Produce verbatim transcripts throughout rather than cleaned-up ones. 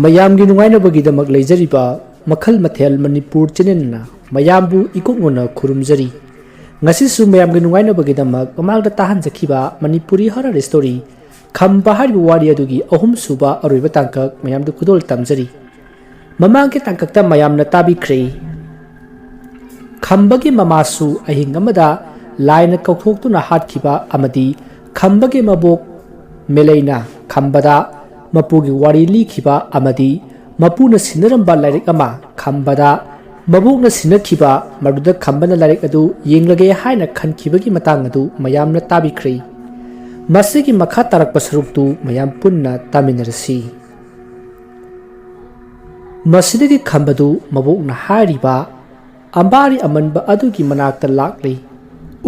ꯃꯌꯥꯝꯒꯤ ꯅꯨꯡꯉꯥꯏꯅꯕꯒꯤꯗꯃꯛ ꯂꯩꯖꯔꯤꯕ ꯃꯈꯜ ꯃꯊꯦꯜ ꯃꯅꯤꯄꯨꯔ ꯆꯦꯅꯦꯜꯅ ꯃꯌꯥꯝꯕꯨ ꯏꯀꯣꯛꯅꯅ ꯈꯨꯔꯨꯝꯖꯔꯤ꯫ ꯉꯁꯤꯁꯨ ꯃꯌꯥꯝꯒꯤ ꯅꯨꯡꯉꯥꯏꯅꯕꯒꯤꯗꯃꯛ ꯃꯃꯥꯡꯗ ꯇꯥꯍꯟꯖꯈꯤꯕ ꯃꯅꯤꯄꯨꯔꯤ ꯍꯣꯔꯔ ꯁ꯭ꯇꯣꯔꯤ ꯈꯝꯕ ꯍꯥꯏꯔꯤꯕ ꯋꯥꯔꯤ ꯑꯗꯨꯒꯤ ꯑꯍꯨꯝꯁꯨꯕ ꯑꯔꯣꯏꯕ ꯇꯥꯡꯀꯛ ꯃꯌꯥꯝꯗ ꯈꯨꯗꯣꯜ ꯇꯝꯖꯔꯤ꯫ ꯃꯃꯥꯡꯒꯤ ꯇꯥꯡꯀꯛꯇ ꯃꯌꯥꯝꯅ ꯇꯥꯕꯤꯈ꯭ꯔꯦ꯫ ꯈꯝꯕꯒꯤ ꯃꯃꯥꯁꯨ ꯑꯍꯤꯡ ꯑꯃꯗ ꯂꯥꯏꯅ ꯀꯧꯊꯣꯛꯇꯨꯅ ꯍꯥꯠꯈꯤꯕ ꯑꯃꯗꯤ ꯈꯝꯕꯒꯤ ꯃꯕꯣꯛ ꯃꯦꯂꯩꯅ ꯈꯝꯕꯗ ꯃꯄꯨꯒꯤ ꯋꯥꯔꯤ ꯂꯤꯈꯤꯕ ꯑꯃꯗꯤ ꯃꯄꯨꯅ ꯁꯤꯟꯅꯔꯝꯕ ꯂꯥꯏꯔꯤꯛ ꯑꯃ ꯈꯝꯕꯗ ꯃꯕꯣꯛꯅ ꯁꯤꯟꯅꯈꯤꯕ, ꯃꯗꯨꯗ ꯈꯝꯕꯅ ꯂꯥꯏꯔꯤꯛ ꯑꯗꯨ ꯌꯦꯡꯂꯒꯦ ꯍꯥꯏꯅ ꯈꯟꯈꯤꯕꯒꯤ ꯃꯇꯥꯡ ꯑꯗꯨ ꯃꯌꯥꯝꯅ ꯇꯥꯕꯤꯈ꯭ꯔꯦ꯫ ꯃꯁꯤꯒꯤ ꯃꯈꯥ ꯇꯥꯔꯛꯄ ꯁꯔꯨꯛꯇꯨ ꯃꯌꯥꯝ ꯄꯨꯟꯅ ꯇꯥꯃꯤꯟꯅꯔꯁꯤ꯫ ꯃꯁꯤꯗꯒꯤ ꯈꯝꯕꯗꯨ ꯃꯕꯣꯛꯅ ꯍꯥꯏꯔꯤꯕ ꯑꯝꯕꯥꯔꯤ ꯑꯃꯟꯕ ꯑꯗꯨꯒꯤ ꯃꯅꯥꯛꯇ ꯂꯥꯛꯂꯤ꯫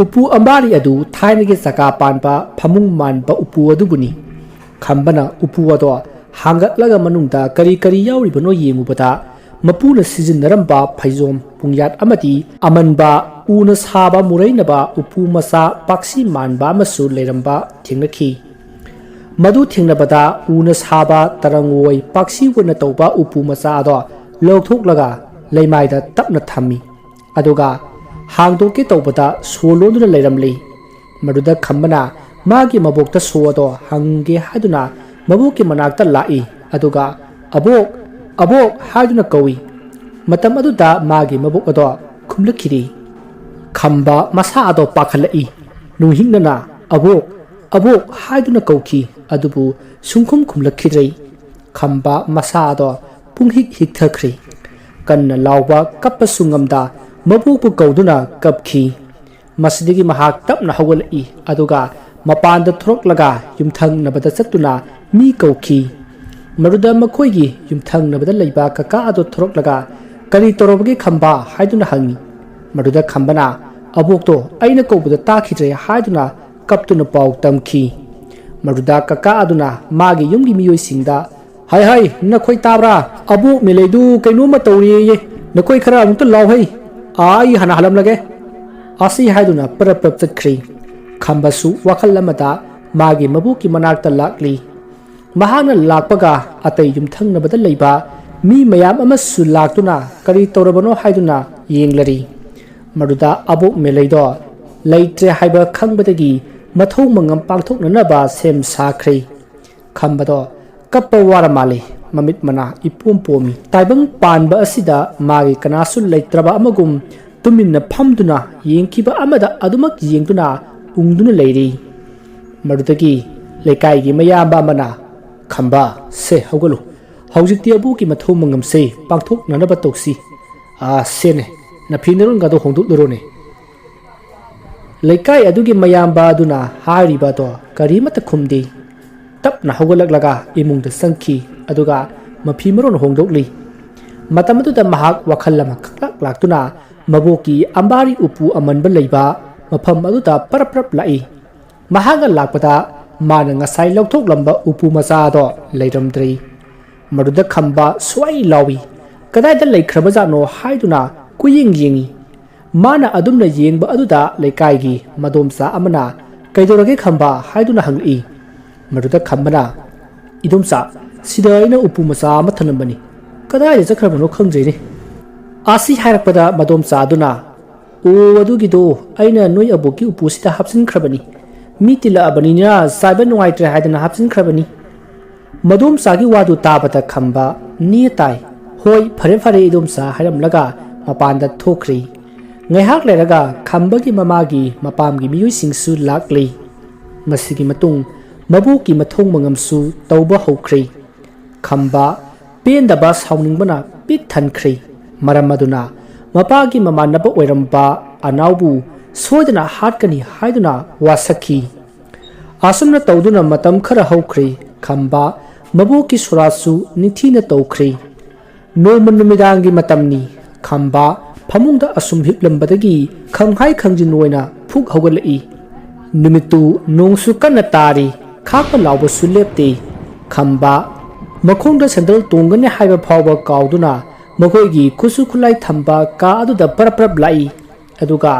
ꯎꯄꯨ ꯑꯝꯕꯥꯔꯤ ꯑꯗꯨ ꯊꯥꯏꯅꯒꯤ ꯆꯀꯥ ꯄꯥꯟꯕ ꯐꯃꯨꯡ ꯃꯥꯟꯕ ꯎꯄꯨ ꯑꯗꯨꯕꯨꯅꯤ꯫ ꯈꯝꯕꯅ ꯎꯄꯨ ꯑꯗꯣ ꯍꯥꯡꯒꯠꯂꯒ ꯃꯅꯨꯡꯗ ꯀꯔꯤ ꯀꯔꯤ ꯌꯥꯎꯔꯤꯕꯅꯣ ꯌꯦꯡꯉꯨꯕꯗ, ꯃꯄꯨꯅ ꯁꯤꯖꯤꯟꯅꯔꯝꯕ ꯐꯩꯖꯣꯝ, ꯄꯨꯡꯌꯥꯠ ꯑꯃꯗꯤ ꯑꯃꯟꯕ ꯎꯅ ꯁꯥꯕ ꯃꯨꯔꯩꯅꯕ ꯎꯄꯨ ꯃꯆꯥ ꯄꯥꯛꯁꯤ ꯃꯥꯟꯕ ꯑꯃꯁꯨ ꯂꯩꯔꯝꯕ ꯊꯦꯡꯅꯈꯤ꯫ ꯃꯗꯨ ꯊꯦꯡꯅꯕꯗ ꯎꯅ ꯁꯥꯕ ꯇꯔꯪꯋꯣꯏ ꯄꯥꯛꯁꯤ ꯑꯣꯏꯅ ꯇꯧꯕ ꯎꯄꯨ ꯃꯆꯥ ꯑꯗꯣ ꯂꯧꯊꯣꯛꯂꯒ ꯂꯩꯃꯥꯏꯗ ꯇꯞꯅ ꯊꯝꯃꯤ꯫ ꯑꯗꯨꯒ ꯍꯥꯡꯗꯣꯛꯀꯦ ꯇꯧꯕꯗ ꯁꯣ ꯂꯣꯟꯗꯨꯅ ꯂꯩꯔꯝꯂꯤ꯫ ꯃꯗꯨꯗ ꯈꯝꯕꯅ ꯃꯥꯒꯤ ꯃꯕꯣꯛꯇ ꯁꯣ ꯑꯗꯣ ꯍꯪꯒꯦ ꯍꯥꯏꯗꯨꯅ ꯃꯕꯣꯛꯀꯤ ꯃꯅꯥꯛꯇ ꯂꯥꯛꯏ꯫ ꯑꯗꯨꯒ "ꯑꯕꯣꯛ, ꯑꯕꯣꯛ" ꯍꯥꯏꯗꯨꯅ ꯀꯧꯏ꯫ ꯃꯇꯝ ꯑꯗꯨꯗ ꯃꯥꯒꯤ ꯃꯕꯣꯛ ꯑꯗꯣ ꯈꯨꯝꯂꯛꯈꯤꯗꯦ꯫ ꯈꯝꯕ ꯃꯁꯥ ꯑꯗꯣ ꯄꯥꯈꯠꯂꯛꯏ꯫ ꯅꯨꯡꯍꯤꯛꯅꯅ "ꯑꯕꯣꯛ, ꯑꯕꯣꯛ" ꯍꯥꯏꯗꯨꯅ ꯀꯧꯈꯤ, ꯑꯗꯨꯕꯨ ꯁꯨꯡꯈꯨꯝ ꯈꯨꯝꯂꯛꯈꯤꯗ꯭ꯔꯦ꯫ ꯈꯝꯕ ꯃꯁꯥ ꯑꯗꯣ ꯄꯨꯡꯍꯤꯛ ꯍꯤꯛꯊꯈ꯭ꯔꯦ꯫ ꯀꯟꯅ ꯂꯥꯎꯕ, ꯀꯞꯄꯁꯨ ꯉꯝꯗ ꯃꯕꯣꯛꯄꯨ ꯀꯧꯗꯨꯅ ꯀꯞꯈꯤ꯫ ꯃꯁꯤꯗꯒꯤ ꯃꯍꯥꯛ ꯇꯞꯅ ꯍꯧꯒꯠꯂꯛꯏ, ꯑꯗꯨꯒ ꯃꯄꯥꯟꯗ ꯊꯣꯔꯛꯂꯒ ꯌꯨꯝꯊꯪꯅꯕꯗ ꯆꯠꯇꯨꯅ ꯃꯤ ꯀꯧꯈꯤ꯫ ꯃꯗꯨꯗ ꯃꯈꯣꯏꯒꯤ ꯌꯨꯝꯊꯪꯅꯕꯗ ꯂꯩꯕ ꯀꯀꯥ ꯑꯗꯨ ꯊꯣꯔꯛꯂꯒ "ꯀꯔꯤ ꯇꯧꯔꯕꯒꯦ ꯈꯝꯕ?" ꯍꯥꯏꯗꯨꯅ ꯍꯪꯉꯤ꯫ ꯃꯗꯨꯗ ꯈꯝꯕꯅ "ꯑꯕꯣꯛꯇꯣ ꯑꯩꯅ ꯀꯧꯕꯗ ꯇꯥꯈꯤꯗ꯭ꯔꯦ" ꯍꯥꯏꯗꯨꯅ ꯀꯞꯇꯨꯅ ꯄꯥꯎ ꯇꯝꯈꯤ꯫ ꯃꯗꯨꯗ ꯀꯀꯥ ꯑꯗꯨꯅ ꯃꯥꯒꯤ ꯌꯨꯝꯒꯤ ꯃꯤꯑꯣꯏꯁꯤꯡꯗ, "ꯍꯥꯏ ꯍꯥꯏ, ꯅꯈꯣꯏ ꯇꯥꯕ꯭ꯔꯥ? ꯑꯕꯣꯛ ꯃꯦꯂꯩꯗꯨ ꯀꯩꯅꯣꯝꯃ ꯇꯧꯔꯦꯌꯦ꯫ ꯅꯈꯣꯏ ꯈꯔ ꯑꯃꯨꯛꯇ ꯂꯥꯎꯍꯩ꯫ ꯑꯥ, ꯑꯩ ꯍꯥꯟꯅ ꯍꯜꯂꯝꯂꯒꯦ" ꯑꯁꯤ ꯍꯥꯏꯗꯨꯅ ꯄꯔꯞ ꯄꯔꯞ ꯆꯠꯈ꯭ꯔꯦ꯫ ꯈꯝꯕꯁꯨ ꯋꯥꯈꯜ ꯑꯃꯗ ꯃꯥꯒꯤ ꯃꯕꯣꯛꯀꯤ ꯃꯅꯥꯛꯇ ꯂꯥꯛꯂꯤ꯫ ꯃꯍꯥꯛꯅ ꯂꯥꯛꯄꯒ ꯑꯇꯩ ꯌꯨꯝꯊꯪꯅꯕꯗ ꯂꯩꯕ ꯃꯤ ꯃꯌꯥꯝ ꯑꯃꯁꯨ ꯂꯥꯛꯇꯨꯅ ꯀꯔꯤ ꯇꯧꯔꯕꯅꯣ ꯍꯥꯏꯗꯨꯅ ꯌꯦꯡꯂꯔꯤ꯫ ꯃꯗꯨꯗ ꯑꯕꯣꯛ ꯃꯦꯂꯩꯗꯣ ꯂꯩꯇ꯭ꯔꯦ ꯍꯥꯏꯕ ꯈꯪꯕꯗꯒꯤ ꯃꯊꯧ ꯃꯉꯝ ꯄꯥꯡꯊꯣꯛꯅꯅꯕ ꯁꯦꯝ ꯁꯥꯈ꯭ꯔꯦ꯫ ꯈꯝꯕꯗꯣ ꯀꯞꯄ ꯋꯥꯔ ꯃꯥꯜꯂꯤ꯫ ꯃꯃꯤꯠ ꯃꯅꯥ ꯏꯄꯣꯝ ꯄꯣꯝꯃꯤ꯫ ꯇꯥꯏꯕꯪ ꯄꯥꯟꯕ ꯑꯁꯤꯗ ꯃꯥꯒꯤ ꯀꯅꯥꯁꯨ ꯂꯩꯇ꯭ꯔꯕ ꯑꯃꯒꯨꯝ ꯇꯨꯃꯤꯟꯅ ꯐꯝꯗꯨꯅ ꯌꯦꯡꯈꯤꯕ ꯑꯃꯗ ꯑꯗꯨꯃꯛ ꯌꯦꯡꯗꯨꯅ ꯎꯪꯗꯨꯅ ꯂꯩꯔꯤ꯫ ꯃꯗꯨꯗꯒꯤ ꯂꯩꯀꯥꯏꯒꯤ ꯃꯌꯥꯝꯕ ꯑꯃꯅ, "ꯈꯝꯕ, ꯁꯦ ꯍꯧꯒꯠꯂꯨ꯫ ꯍꯧꯖꯤꯛꯇꯤ ꯑꯕꯣꯛꯀꯤ ꯃꯊꯧ ꯃꯉꯝꯁꯦ ꯄꯥꯡꯊꯣꯛꯅꯅꯕ ꯇꯧꯁꯤ꯫ ꯑꯥ, ꯁꯦꯅꯦ, ꯅꯐꯤ ꯅꯔꯣꯟꯒꯗꯣ ꯍꯣꯡꯗꯣꯛꯂꯨꯔꯣꯅꯦ꯫" ꯂꯩꯀꯥꯏ ꯑꯗꯨꯒꯤ ꯃꯌꯥꯝꯕ ꯑꯗꯨꯅ ꯍꯥꯏꯔꯤꯕ ꯑꯗꯣ ꯀꯔꯤꯃꯠꯇ ꯈꯨꯝꯗꯦ꯫ ꯇꯞꯅ ꯍꯧꯒꯠꯂꯛꯂꯒ ꯏꯃꯨꯡꯗ ꯆꯪꯈꯤ, ꯑꯗꯨꯒ ꯃꯐꯤ ꯃꯔꯣꯟ ꯍꯣꯡꯗꯣꯛꯂꯤ꯫ ꯃꯇꯝ ꯑꯗꯨꯗ ꯃꯍꯥꯛ ꯋꯥꯈꯜ ꯑꯃ ꯈꯪꯂꯥꯛ ꯂꯥꯛꯇꯨꯅ ꯃꯕꯣꯛꯀꯤ ꯑꯝꯕꯥꯔꯤ ꯎꯄꯨ ꯑꯃꯟꯕ ꯂꯩꯕ ꯃꯐꯝ ꯑꯗꯨꯗ ꯄꯔꯞ ꯄꯔꯞ ꯂꯥꯛꯏ꯫ ꯃꯍꯥꯛꯅ ꯂꯥꯛꯄꯗ ꯃꯥꯅ ꯉꯁꯥꯏ ꯂꯧꯊꯣꯛꯂꯝꯕ ꯎꯄꯨ ꯃꯆꯥ ꯑꯗꯣ ꯂꯩꯔꯝꯗ꯭ꯔꯦ꯫ ꯃꯗꯨꯗ ꯈꯝꯕ ꯁ꯭ꯋꯥꯏ ꯂꯥꯎꯏ꯫ "ꯀꯗꯥꯏꯗ ꯂꯩꯈ꯭ꯔꯕꯖꯥꯠꯅꯣ?" ꯍꯥꯏꯗꯨꯅ ꯀꯨꯌꯦꯡ ꯌꯦꯡꯏ꯫ ꯃꯥꯅ ꯑꯗꯨꯝꯅ ꯌꯦꯡꯕ ꯑꯗꯨꯗ ꯂꯩꯀꯥꯏꯒꯤ ꯃꯗꯣꯝꯆꯥ ꯑꯃꯅ, "ꯀꯩꯗꯧꯔꯒꯦ ꯈꯝꯕ?" ꯍꯥꯏꯗꯨꯅ ꯍꯪꯂꯛꯏ꯫ ꯃꯗꯨꯗ ꯈꯝꯕꯅ, "ꯏꯗꯣꯝꯆꯥ, ꯁꯤꯗ ꯑꯩꯅ ꯎꯄꯨ ꯃꯆꯥ ꯑꯃ ꯊꯅꯝꯕꯅꯤ꯫ ꯀꯗꯥꯏꯗ ꯆꯠꯈ꯭ꯔꯕꯅꯣ ꯈꯪꯗ꯭ꯔꯦꯅꯦ꯫" ꯑꯁꯤ ꯍꯥꯏꯔꯛꯄꯗ ꯃꯗꯣꯝꯆꯥ ꯑꯗꯨꯅ, "ꯑꯣ, ꯑꯗꯨꯒꯤꯗꯣ ꯑꯩꯅ ꯅꯣꯏ ꯑꯕꯣꯛꯀꯤ ꯎꯄꯨꯁꯤꯗ ꯍꯥꯞꯆꯤꯟꯈ꯭ꯔꯕꯅꯤ꯫ ꯃꯤ ꯇꯤꯜꯂꯛꯑꯕꯅꯤꯅ ꯆꯥꯏꯕ ꯅꯨꯡꯉꯥꯏꯇ꯭ꯔꯦ ꯍꯥꯏꯗꯅ ꯍꯥꯞꯆꯤꯟꯈ꯭ꯔꯕꯅꯤ꯫" ꯃꯗꯣꯝꯆꯥꯒꯤ ꯋꯥꯗꯨ ꯇꯥꯕꯗ ꯈꯝꯕ ꯅꯦ ꯇꯥꯏ꯫ "ꯍꯣꯏ, ꯐꯔꯦ ꯐꯔꯦ ꯏꯗꯣꯝꯆꯥ" ꯍꯥꯏꯔꯝꯂꯒ ꯃꯄꯥꯟꯗ ꯊꯣꯛꯈ꯭ꯔꯦ꯫ ꯉꯥꯏꯍꯥꯛ ꯂꯩꯔꯒ ꯈꯝꯕꯒꯤ ꯃꯃꯥꯒꯤ ꯃꯄꯥꯝꯒꯤ ꯃꯤꯑꯣꯏꯁꯤꯡꯁꯨ ꯂꯥꯛꯂꯦ꯫ ꯃꯁꯤꯒꯤ ꯃꯇꯨꯡ ꯃꯕꯣꯛꯀꯤ ꯃꯊꯧ ꯃꯉꯝꯁꯨ ꯇꯧꯕ ꯍꯧꯈ꯭ꯔꯦ꯫ ꯈꯝꯕ ꯄꯦꯟꯗꯕ ꯁꯥꯎꯅꯤꯡꯕꯅ ꯄꯤꯛ ꯊꯟꯈ꯭ꯔꯦ꯫ ꯃꯔꯝ ꯑꯗꯨꯅ ꯃꯄꯥꯒꯤ ꯃꯃꯥꯟꯅꯕ ꯑꯣꯏꯔꯝꯕ ꯑꯅꯥꯎꯕꯨ ꯁꯣꯏꯗꯅ ꯍꯥꯠꯀꯅꯤ ꯍꯥꯏꯗꯨꯅ ꯋꯥꯁꯛꯈꯤ꯫ ꯑꯁꯨꯝꯅ ꯇꯧꯗꯨꯅ ꯃꯇꯝ ꯈꯔ ꯍꯧꯈ꯭ꯔꯦ꯫ ꯈꯝꯕ ꯃꯕꯣꯛꯀꯤ ꯁꯣꯔꯥꯠꯁꯨ ꯅꯤꯡꯊꯤꯅ ꯇꯧꯈ꯭ꯔꯦ꯫ ꯅꯣꯡꯃ ꯅꯨꯃꯤꯗꯥꯡꯒꯤ ꯃꯇꯝꯅꯤ꯫ ꯈꯝꯕ ꯐꯃꯨꯡꯗ ꯑꯁꯨꯝ ꯍꯤꯞꯂꯝꯕꯗꯒꯤ ꯈꯪꯍꯥꯏ ꯈꯪꯖꯤꯟ ꯑꯣꯏꯅ ꯐꯨꯛ ꯍꯧꯒꯠꯂꯛꯏ꯫ ꯅꯨꯃꯤꯠꯇꯨ ꯅꯣꯡꯁꯨ ꯀꯟꯅ ꯇꯥꯔꯤ, ꯈꯥꯛꯄ ꯂꯥꯎꯕꯁꯨ ꯂꯦꯞꯇꯦ꯫ ꯈꯝꯕ ꯃꯈꯣꯡꯗ ꯁꯦꯟꯗꯜ ꯇꯣꯡꯒꯅꯤ ꯍꯥꯏꯕ ꯐꯥꯎꯕ ꯀꯥꯎꯗꯨꯅ ꯃꯈꯣꯏꯒꯤ ꯈꯨꯠꯁꯨ ꯈꯨꯠꯂꯥꯏ ꯊꯝꯕ ꯀꯥ ꯑꯗꯨꯗ ꯄꯔꯞ ꯄꯔꯞ ꯂꯥꯛꯏ꯫ ꯑꯗꯨꯒ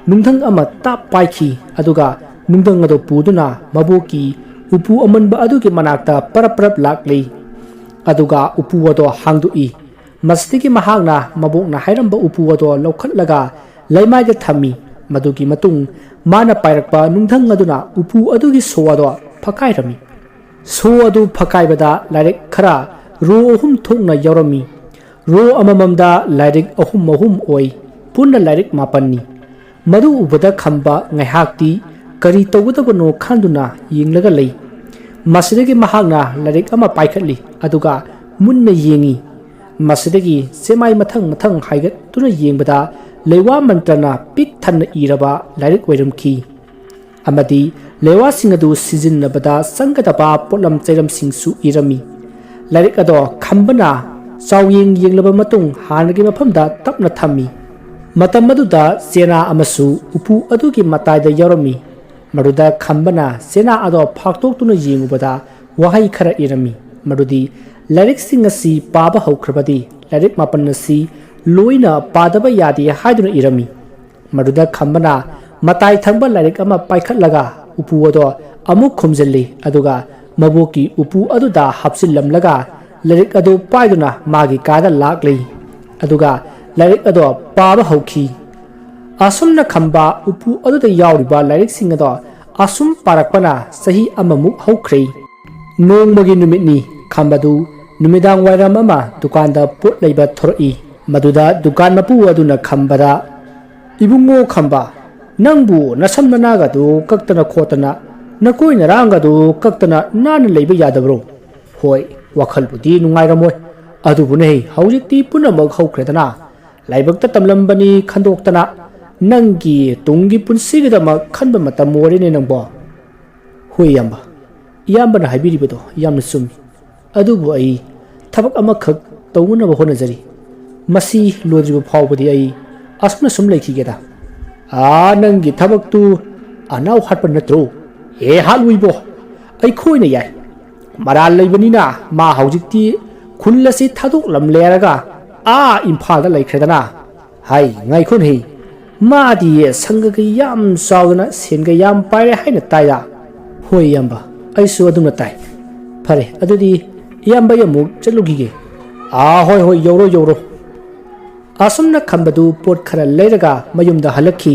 ꯅꯨꯡꯊꯪ ꯑꯃ ꯇꯥꯞ ꯄꯥꯏꯈꯤ꯫ ꯑꯗꯨꯒ ꯅꯨꯡꯊꯪ ꯑꯗꯨ ꯄꯨꯗꯨꯅ ꯃꯕꯣꯛꯀꯤ ꯎꯄꯨ ꯑꯃꯟꯕ ꯑꯗꯨꯒꯤ ꯃꯅꯥꯛꯇ ꯄꯔꯞ ꯄꯔꯞ ꯂꯥꯛꯂꯤ꯫ ꯑꯗꯨꯒ ꯎꯄꯨ ꯑꯗꯣ ꯍꯥꯡꯗꯣꯛꯏ꯫ ꯃꯁꯤꯗꯒꯤ ꯃꯍꯥꯛꯅ ꯃꯕꯣꯛꯅ ꯍꯥꯏꯔꯝꯕ ꯎꯄꯨ ꯑꯗꯣ ꯂꯧꯈꯠꯂꯒ ꯂꯩꯃꯥꯏꯗ ꯊꯝꯃꯤ꯫ ꯃꯗꯨꯒꯤ ꯃꯇꯨꯡ ꯃꯥꯅ ꯄꯥꯏꯔꯛꯄ ꯅꯨꯡꯙꯪ ꯑꯗꯨꯅ ꯎꯄꯨ ꯑꯗꯨꯒꯤ ꯁꯣ ꯑꯗꯣ ꯐꯛꯀꯥꯏꯔꯝꯃꯤ꯫ ꯁꯣ ꯑꯗꯨ ꯐꯛꯀꯥꯏꯕꯗ ꯂꯥꯏꯔꯤꯛ ꯈꯔ ꯔꯣ ꯑꯍꯨꯝ ꯊꯣꯛꯅ ꯌꯥꯎꯔꯝꯃꯤ꯫ ꯔꯣ ꯑꯃꯃꯝꯗ ꯂꯥꯏꯔꯤꯛ ꯑꯍꯨꯝ ꯑꯍꯨꯝ ꯑꯣꯏ꯫ ꯄꯨꯟꯅ ꯂꯥꯏꯔꯤꯛ ꯃꯥꯄꯟꯅꯤ꯫ ꯃꯗꯨ ꯎꯕꯗ ꯈꯝꯕ ꯉꯥꯏꯍꯥꯛꯇꯤ ꯀꯔꯤ ꯇꯧꯒꯗꯕꯅꯣ ꯈꯟꯗꯨꯅ ꯌꯦꯡꯂꯒ ꯂꯩ꯫ ꯃꯁꯤꯗꯒꯤ ꯃꯍꯥꯛꯅ ꯂꯥꯏꯔꯤꯛ ꯑꯃ ꯄꯥꯏꯈꯠꯂꯤ, ꯑꯗꯨꯒ ꯃꯨꯟꯅ ꯌꯦꯡꯉꯤ꯫ ꯃꯁꯤꯗꯒꯤ ꯆꯦꯃꯥꯏ ꯃꯊꯪ ꯃꯊꯪ ꯍꯥꯏꯒꯠꯇꯨꯅ ꯌꯦꯡꯕꯗ ꯂꯩꯋꯥ ꯃꯟꯇ꯭ꯔꯅ ꯄꯤꯛ ꯊꯟꯅ ꯏꯔꯕ ꯂꯥꯏꯔꯤꯛ ꯑꯣꯏꯔꯝꯈꯤ꯫ ꯑꯃꯗꯤ ꯂꯩꯋꯥꯁꯤꯡ ꯑꯗꯨ ꯁꯤꯖꯤꯟꯅꯕꯗ ꯆꯪꯒꯗꯕ ꯄꯣꯠꯂꯝ ꯆꯩꯔꯝꯁꯤꯡꯁꯨ ꯏꯔꯝꯃꯤ꯫ ꯂꯥꯏꯔꯤꯛ ꯑꯗꯣ ꯈꯝꯕꯅ ꯆꯥꯎꯌꯦꯡ ꯌꯦꯡꯂꯕ ꯃꯇꯨꯡ ꯍꯥꯟꯅꯒꯤ ꯃꯐꯝꯗ ꯇꯞꯅ ꯊꯝꯃꯤ꯫ ꯃꯇꯝ ꯑꯗꯨꯗ ꯆꯦꯅꯥ ꯑꯃꯁꯨ ꯎꯄꯨ ꯑꯗꯨꯒꯤ ꯃꯇꯥꯏꯗ ꯌꯥꯎꯔꯝꯃꯤ꯫ ꯃꯗꯨꯗ ꯈꯝꯕꯅ ꯆꯦꯅꯥ ꯑꯗꯣ ꯐꯥꯛꯇꯣꯛꯇꯨꯅ ꯌꯦꯡꯉꯨꯕꯗ ꯋꯥꯍꯩ ꯈꯔ ꯏꯔꯝꯃꯤ꯫ ꯃꯗꯨꯗꯤ, "ꯂꯥꯏꯔꯤꯛꯁꯤꯡ ꯑꯁꯤ ꯄꯥꯕ ꯍꯧꯈ꯭ꯔꯕꯗꯤ ꯂꯥꯏꯔꯤꯛ ꯃꯥꯄꯟ ꯑꯁꯤ ꯂꯣꯏꯅ ꯄꯥꯗꯕ ꯌꯥꯗꯦ" ꯍꯥꯏꯗꯨꯅ ꯏꯔꯝꯃꯤ꯫ ꯃꯗꯨꯗ ꯈꯝꯕꯅ ꯃꯇꯥꯏ ꯊꯪꯕ ꯂꯥꯏꯔꯤꯛ ꯑꯃ ꯄꯥꯏꯈꯠꯂꯒ ꯎꯄꯨ ꯑꯗꯣ ꯑꯃꯨꯛ ꯈꯨꯝꯖꯤꯜꯂꯤ, ꯑꯗꯨꯒ ꯃꯕꯣꯛꯀꯤ ꯎꯄꯨ ꯑꯗꯨꯗ ꯍꯥꯞꯆꯤꯜꯂꯝꯂꯒ ꯂꯥꯏꯔꯤꯛ ꯑꯗꯨ ꯄꯥꯏꯗꯨꯅ ꯃꯥꯒꯤ ꯀꯥꯗ ꯂꯥꯛꯂꯤ꯫ ꯑꯗꯨꯒ ꯂꯥꯏꯔꯤꯛ ꯑꯗꯣ ꯄꯥꯕ ꯍꯧꯈꯤ꯫ ꯑꯁꯨꯝꯅ ꯈꯝꯕ ꯎꯄꯨ ꯑꯗꯨꯗ ꯌꯥꯎꯔꯤꯕ ꯂꯥꯏꯔꯤꯛꯁꯤꯡ ꯑꯗꯣ ꯑꯁꯨꯝ ꯄꯥꯔꯛꯄꯅ ꯆꯍꯤ ꯑꯃꯃꯨꯛ ꯍꯧꯈ꯭ꯔꯦ꯫ ꯅꯣꯡꯃꯒꯤ ꯅꯨꯃꯤꯠꯅꯤ꯫ ꯈꯝꯕꯗꯨ ꯅꯨꯃꯤꯗꯥꯡ ꯋꯥꯏꯔꯝ ꯑꯃ ꯗꯨꯀꯥꯟꯗ ꯄꯣꯠ ꯂꯩꯕ ꯊꯣꯔꯛꯏ꯫ ꯃꯗꯨꯗ ꯗꯨꯀꯥꯟ ꯃꯄꯨ ꯑꯗꯨꯅ ꯈꯝꯕꯗ, "ꯏꯕꯨꯡꯉꯣ ꯈꯝꯕ, ꯅꯪꯕꯨ ꯅꯁꯝ ꯅꯅꯥꯒꯗꯨ ꯀꯛꯇꯅ ꯈꯣꯠꯇꯅ, ꯅꯀꯣꯏ ꯅꯔꯥꯡꯒꯗꯨ ꯀꯛꯇꯅ ꯅꯥꯟꯅ ꯂꯩꯕ ꯌꯥꯗꯕ꯭ꯔꯣ? ꯍꯣꯏ, ꯋꯥꯈꯜꯕꯨꯗꯤ ꯅꯨꯡꯉꯥꯏꯔꯝꯃꯣꯏ, ꯑꯗꯨꯕꯨꯅꯦ, ꯍꯧꯖꯤꯛꯇꯤ ꯄꯨꯝꯅꯃꯛ ꯍꯧꯈ꯭ꯔꯦꯗꯅ꯫ ꯂꯥꯏꯕꯛꯇ ꯇꯝꯂꯝꯕꯅꯤ ꯈꯟꯗꯣꯛꯇꯅ, ꯅꯪꯒꯤ ꯇꯨꯡꯒꯤ ꯄꯨꯟꯁꯤꯒꯤꯗꯃꯛ ꯈꯟꯕ ꯃꯇꯝ ꯑꯣꯏꯔꯦꯅꯦ ꯅꯪꯕꯣ꯫" "ꯍꯣꯏ ꯏꯌꯥꯝꯕ, ꯏꯌꯥꯝꯕꯅ ꯍꯥꯏꯕꯤꯔꯤꯕꯗꯣ ꯌꯥꯝꯅ ꯆꯨꯝꯃꯤ꯫ ꯑꯗꯨꯕꯨ ꯑꯩ ꯊꯕꯛ ꯑꯃꯈꯛ ꯇꯧꯅꯅꯕ ꯍꯣꯠꯅꯖꯔꯤ꯫ ꯃꯁꯤ ꯂꯣꯏꯗ꯭ꯔꯤꯕ ꯐꯥꯎꯕꯗꯤ ꯑꯩ ꯑꯁꯨꯝꯅ ꯁꯨꯝ ꯂꯩꯈꯤꯒꯦꯗ꯫" "ꯑꯥ, ꯅꯪꯒꯤ ꯊꯕꯛꯇꯨ ꯑꯅꯥꯎ ꯍꯥꯠꯄ ꯅꯠꯇ꯭ꯔꯣ?" "ꯑꯦ, ꯍꯥꯠꯂꯨꯏꯕꯣ, ꯑꯩꯈꯣꯏꯅ ꯌꯥꯏ꯫ ꯃꯔꯥꯜ ꯂꯩꯕꯅꯤꯅ ꯃꯥ ꯍꯧꯖꯤꯛꯇꯤ ꯈꯨꯜ ꯑꯁꯤ ꯊꯥꯗꯣꯛꯂꯝꯂꯦꯔꯒ ꯑꯥ ꯏꯝꯐꯥꯜꯗ ꯂꯩꯈ꯭ꯔꯦꯗꯅ꯫" "ꯍꯥꯏ, ꯉꯥꯏꯈꯣꯅꯦꯍꯦ, ꯃꯥꯗꯤ ꯁꯪꯒꯒ ꯌꯥꯝ ꯆꯥꯎꯗꯅ ꯁꯦꯟꯒ ꯌꯥꯝ ꯄꯥꯏꯔꯦ ꯍꯥꯏꯅ ꯇꯥꯏꯗ꯫" "ꯍꯣꯏ ꯏꯌꯥꯝꯕ, ꯑꯩꯁꯨ ꯑꯗꯨꯝꯅ ꯇꯥꯏ꯫ ꯐꯔꯦ, ꯑꯗꯨꯗꯤ ꯏꯌꯥꯝꯕ, ꯑꯩ ꯑꯃꯨꯛ ꯆꯠꯂꯨꯈꯤꯒꯦ꯫ ꯑꯥ, ꯍꯣꯏ, ꯍꯣꯏ, ꯌꯧꯔꯣ, ꯌꯧꯔꯣ꯫ ꯑꯁꯨꯝꯅ ꯈꯝꯕꯗꯨ ꯄꯣꯠ ꯈꯔ ꯂꯩꯔꯒ ꯃꯌꯨꯝꯗ ꯍꯜꯂꯛꯈꯤ꯫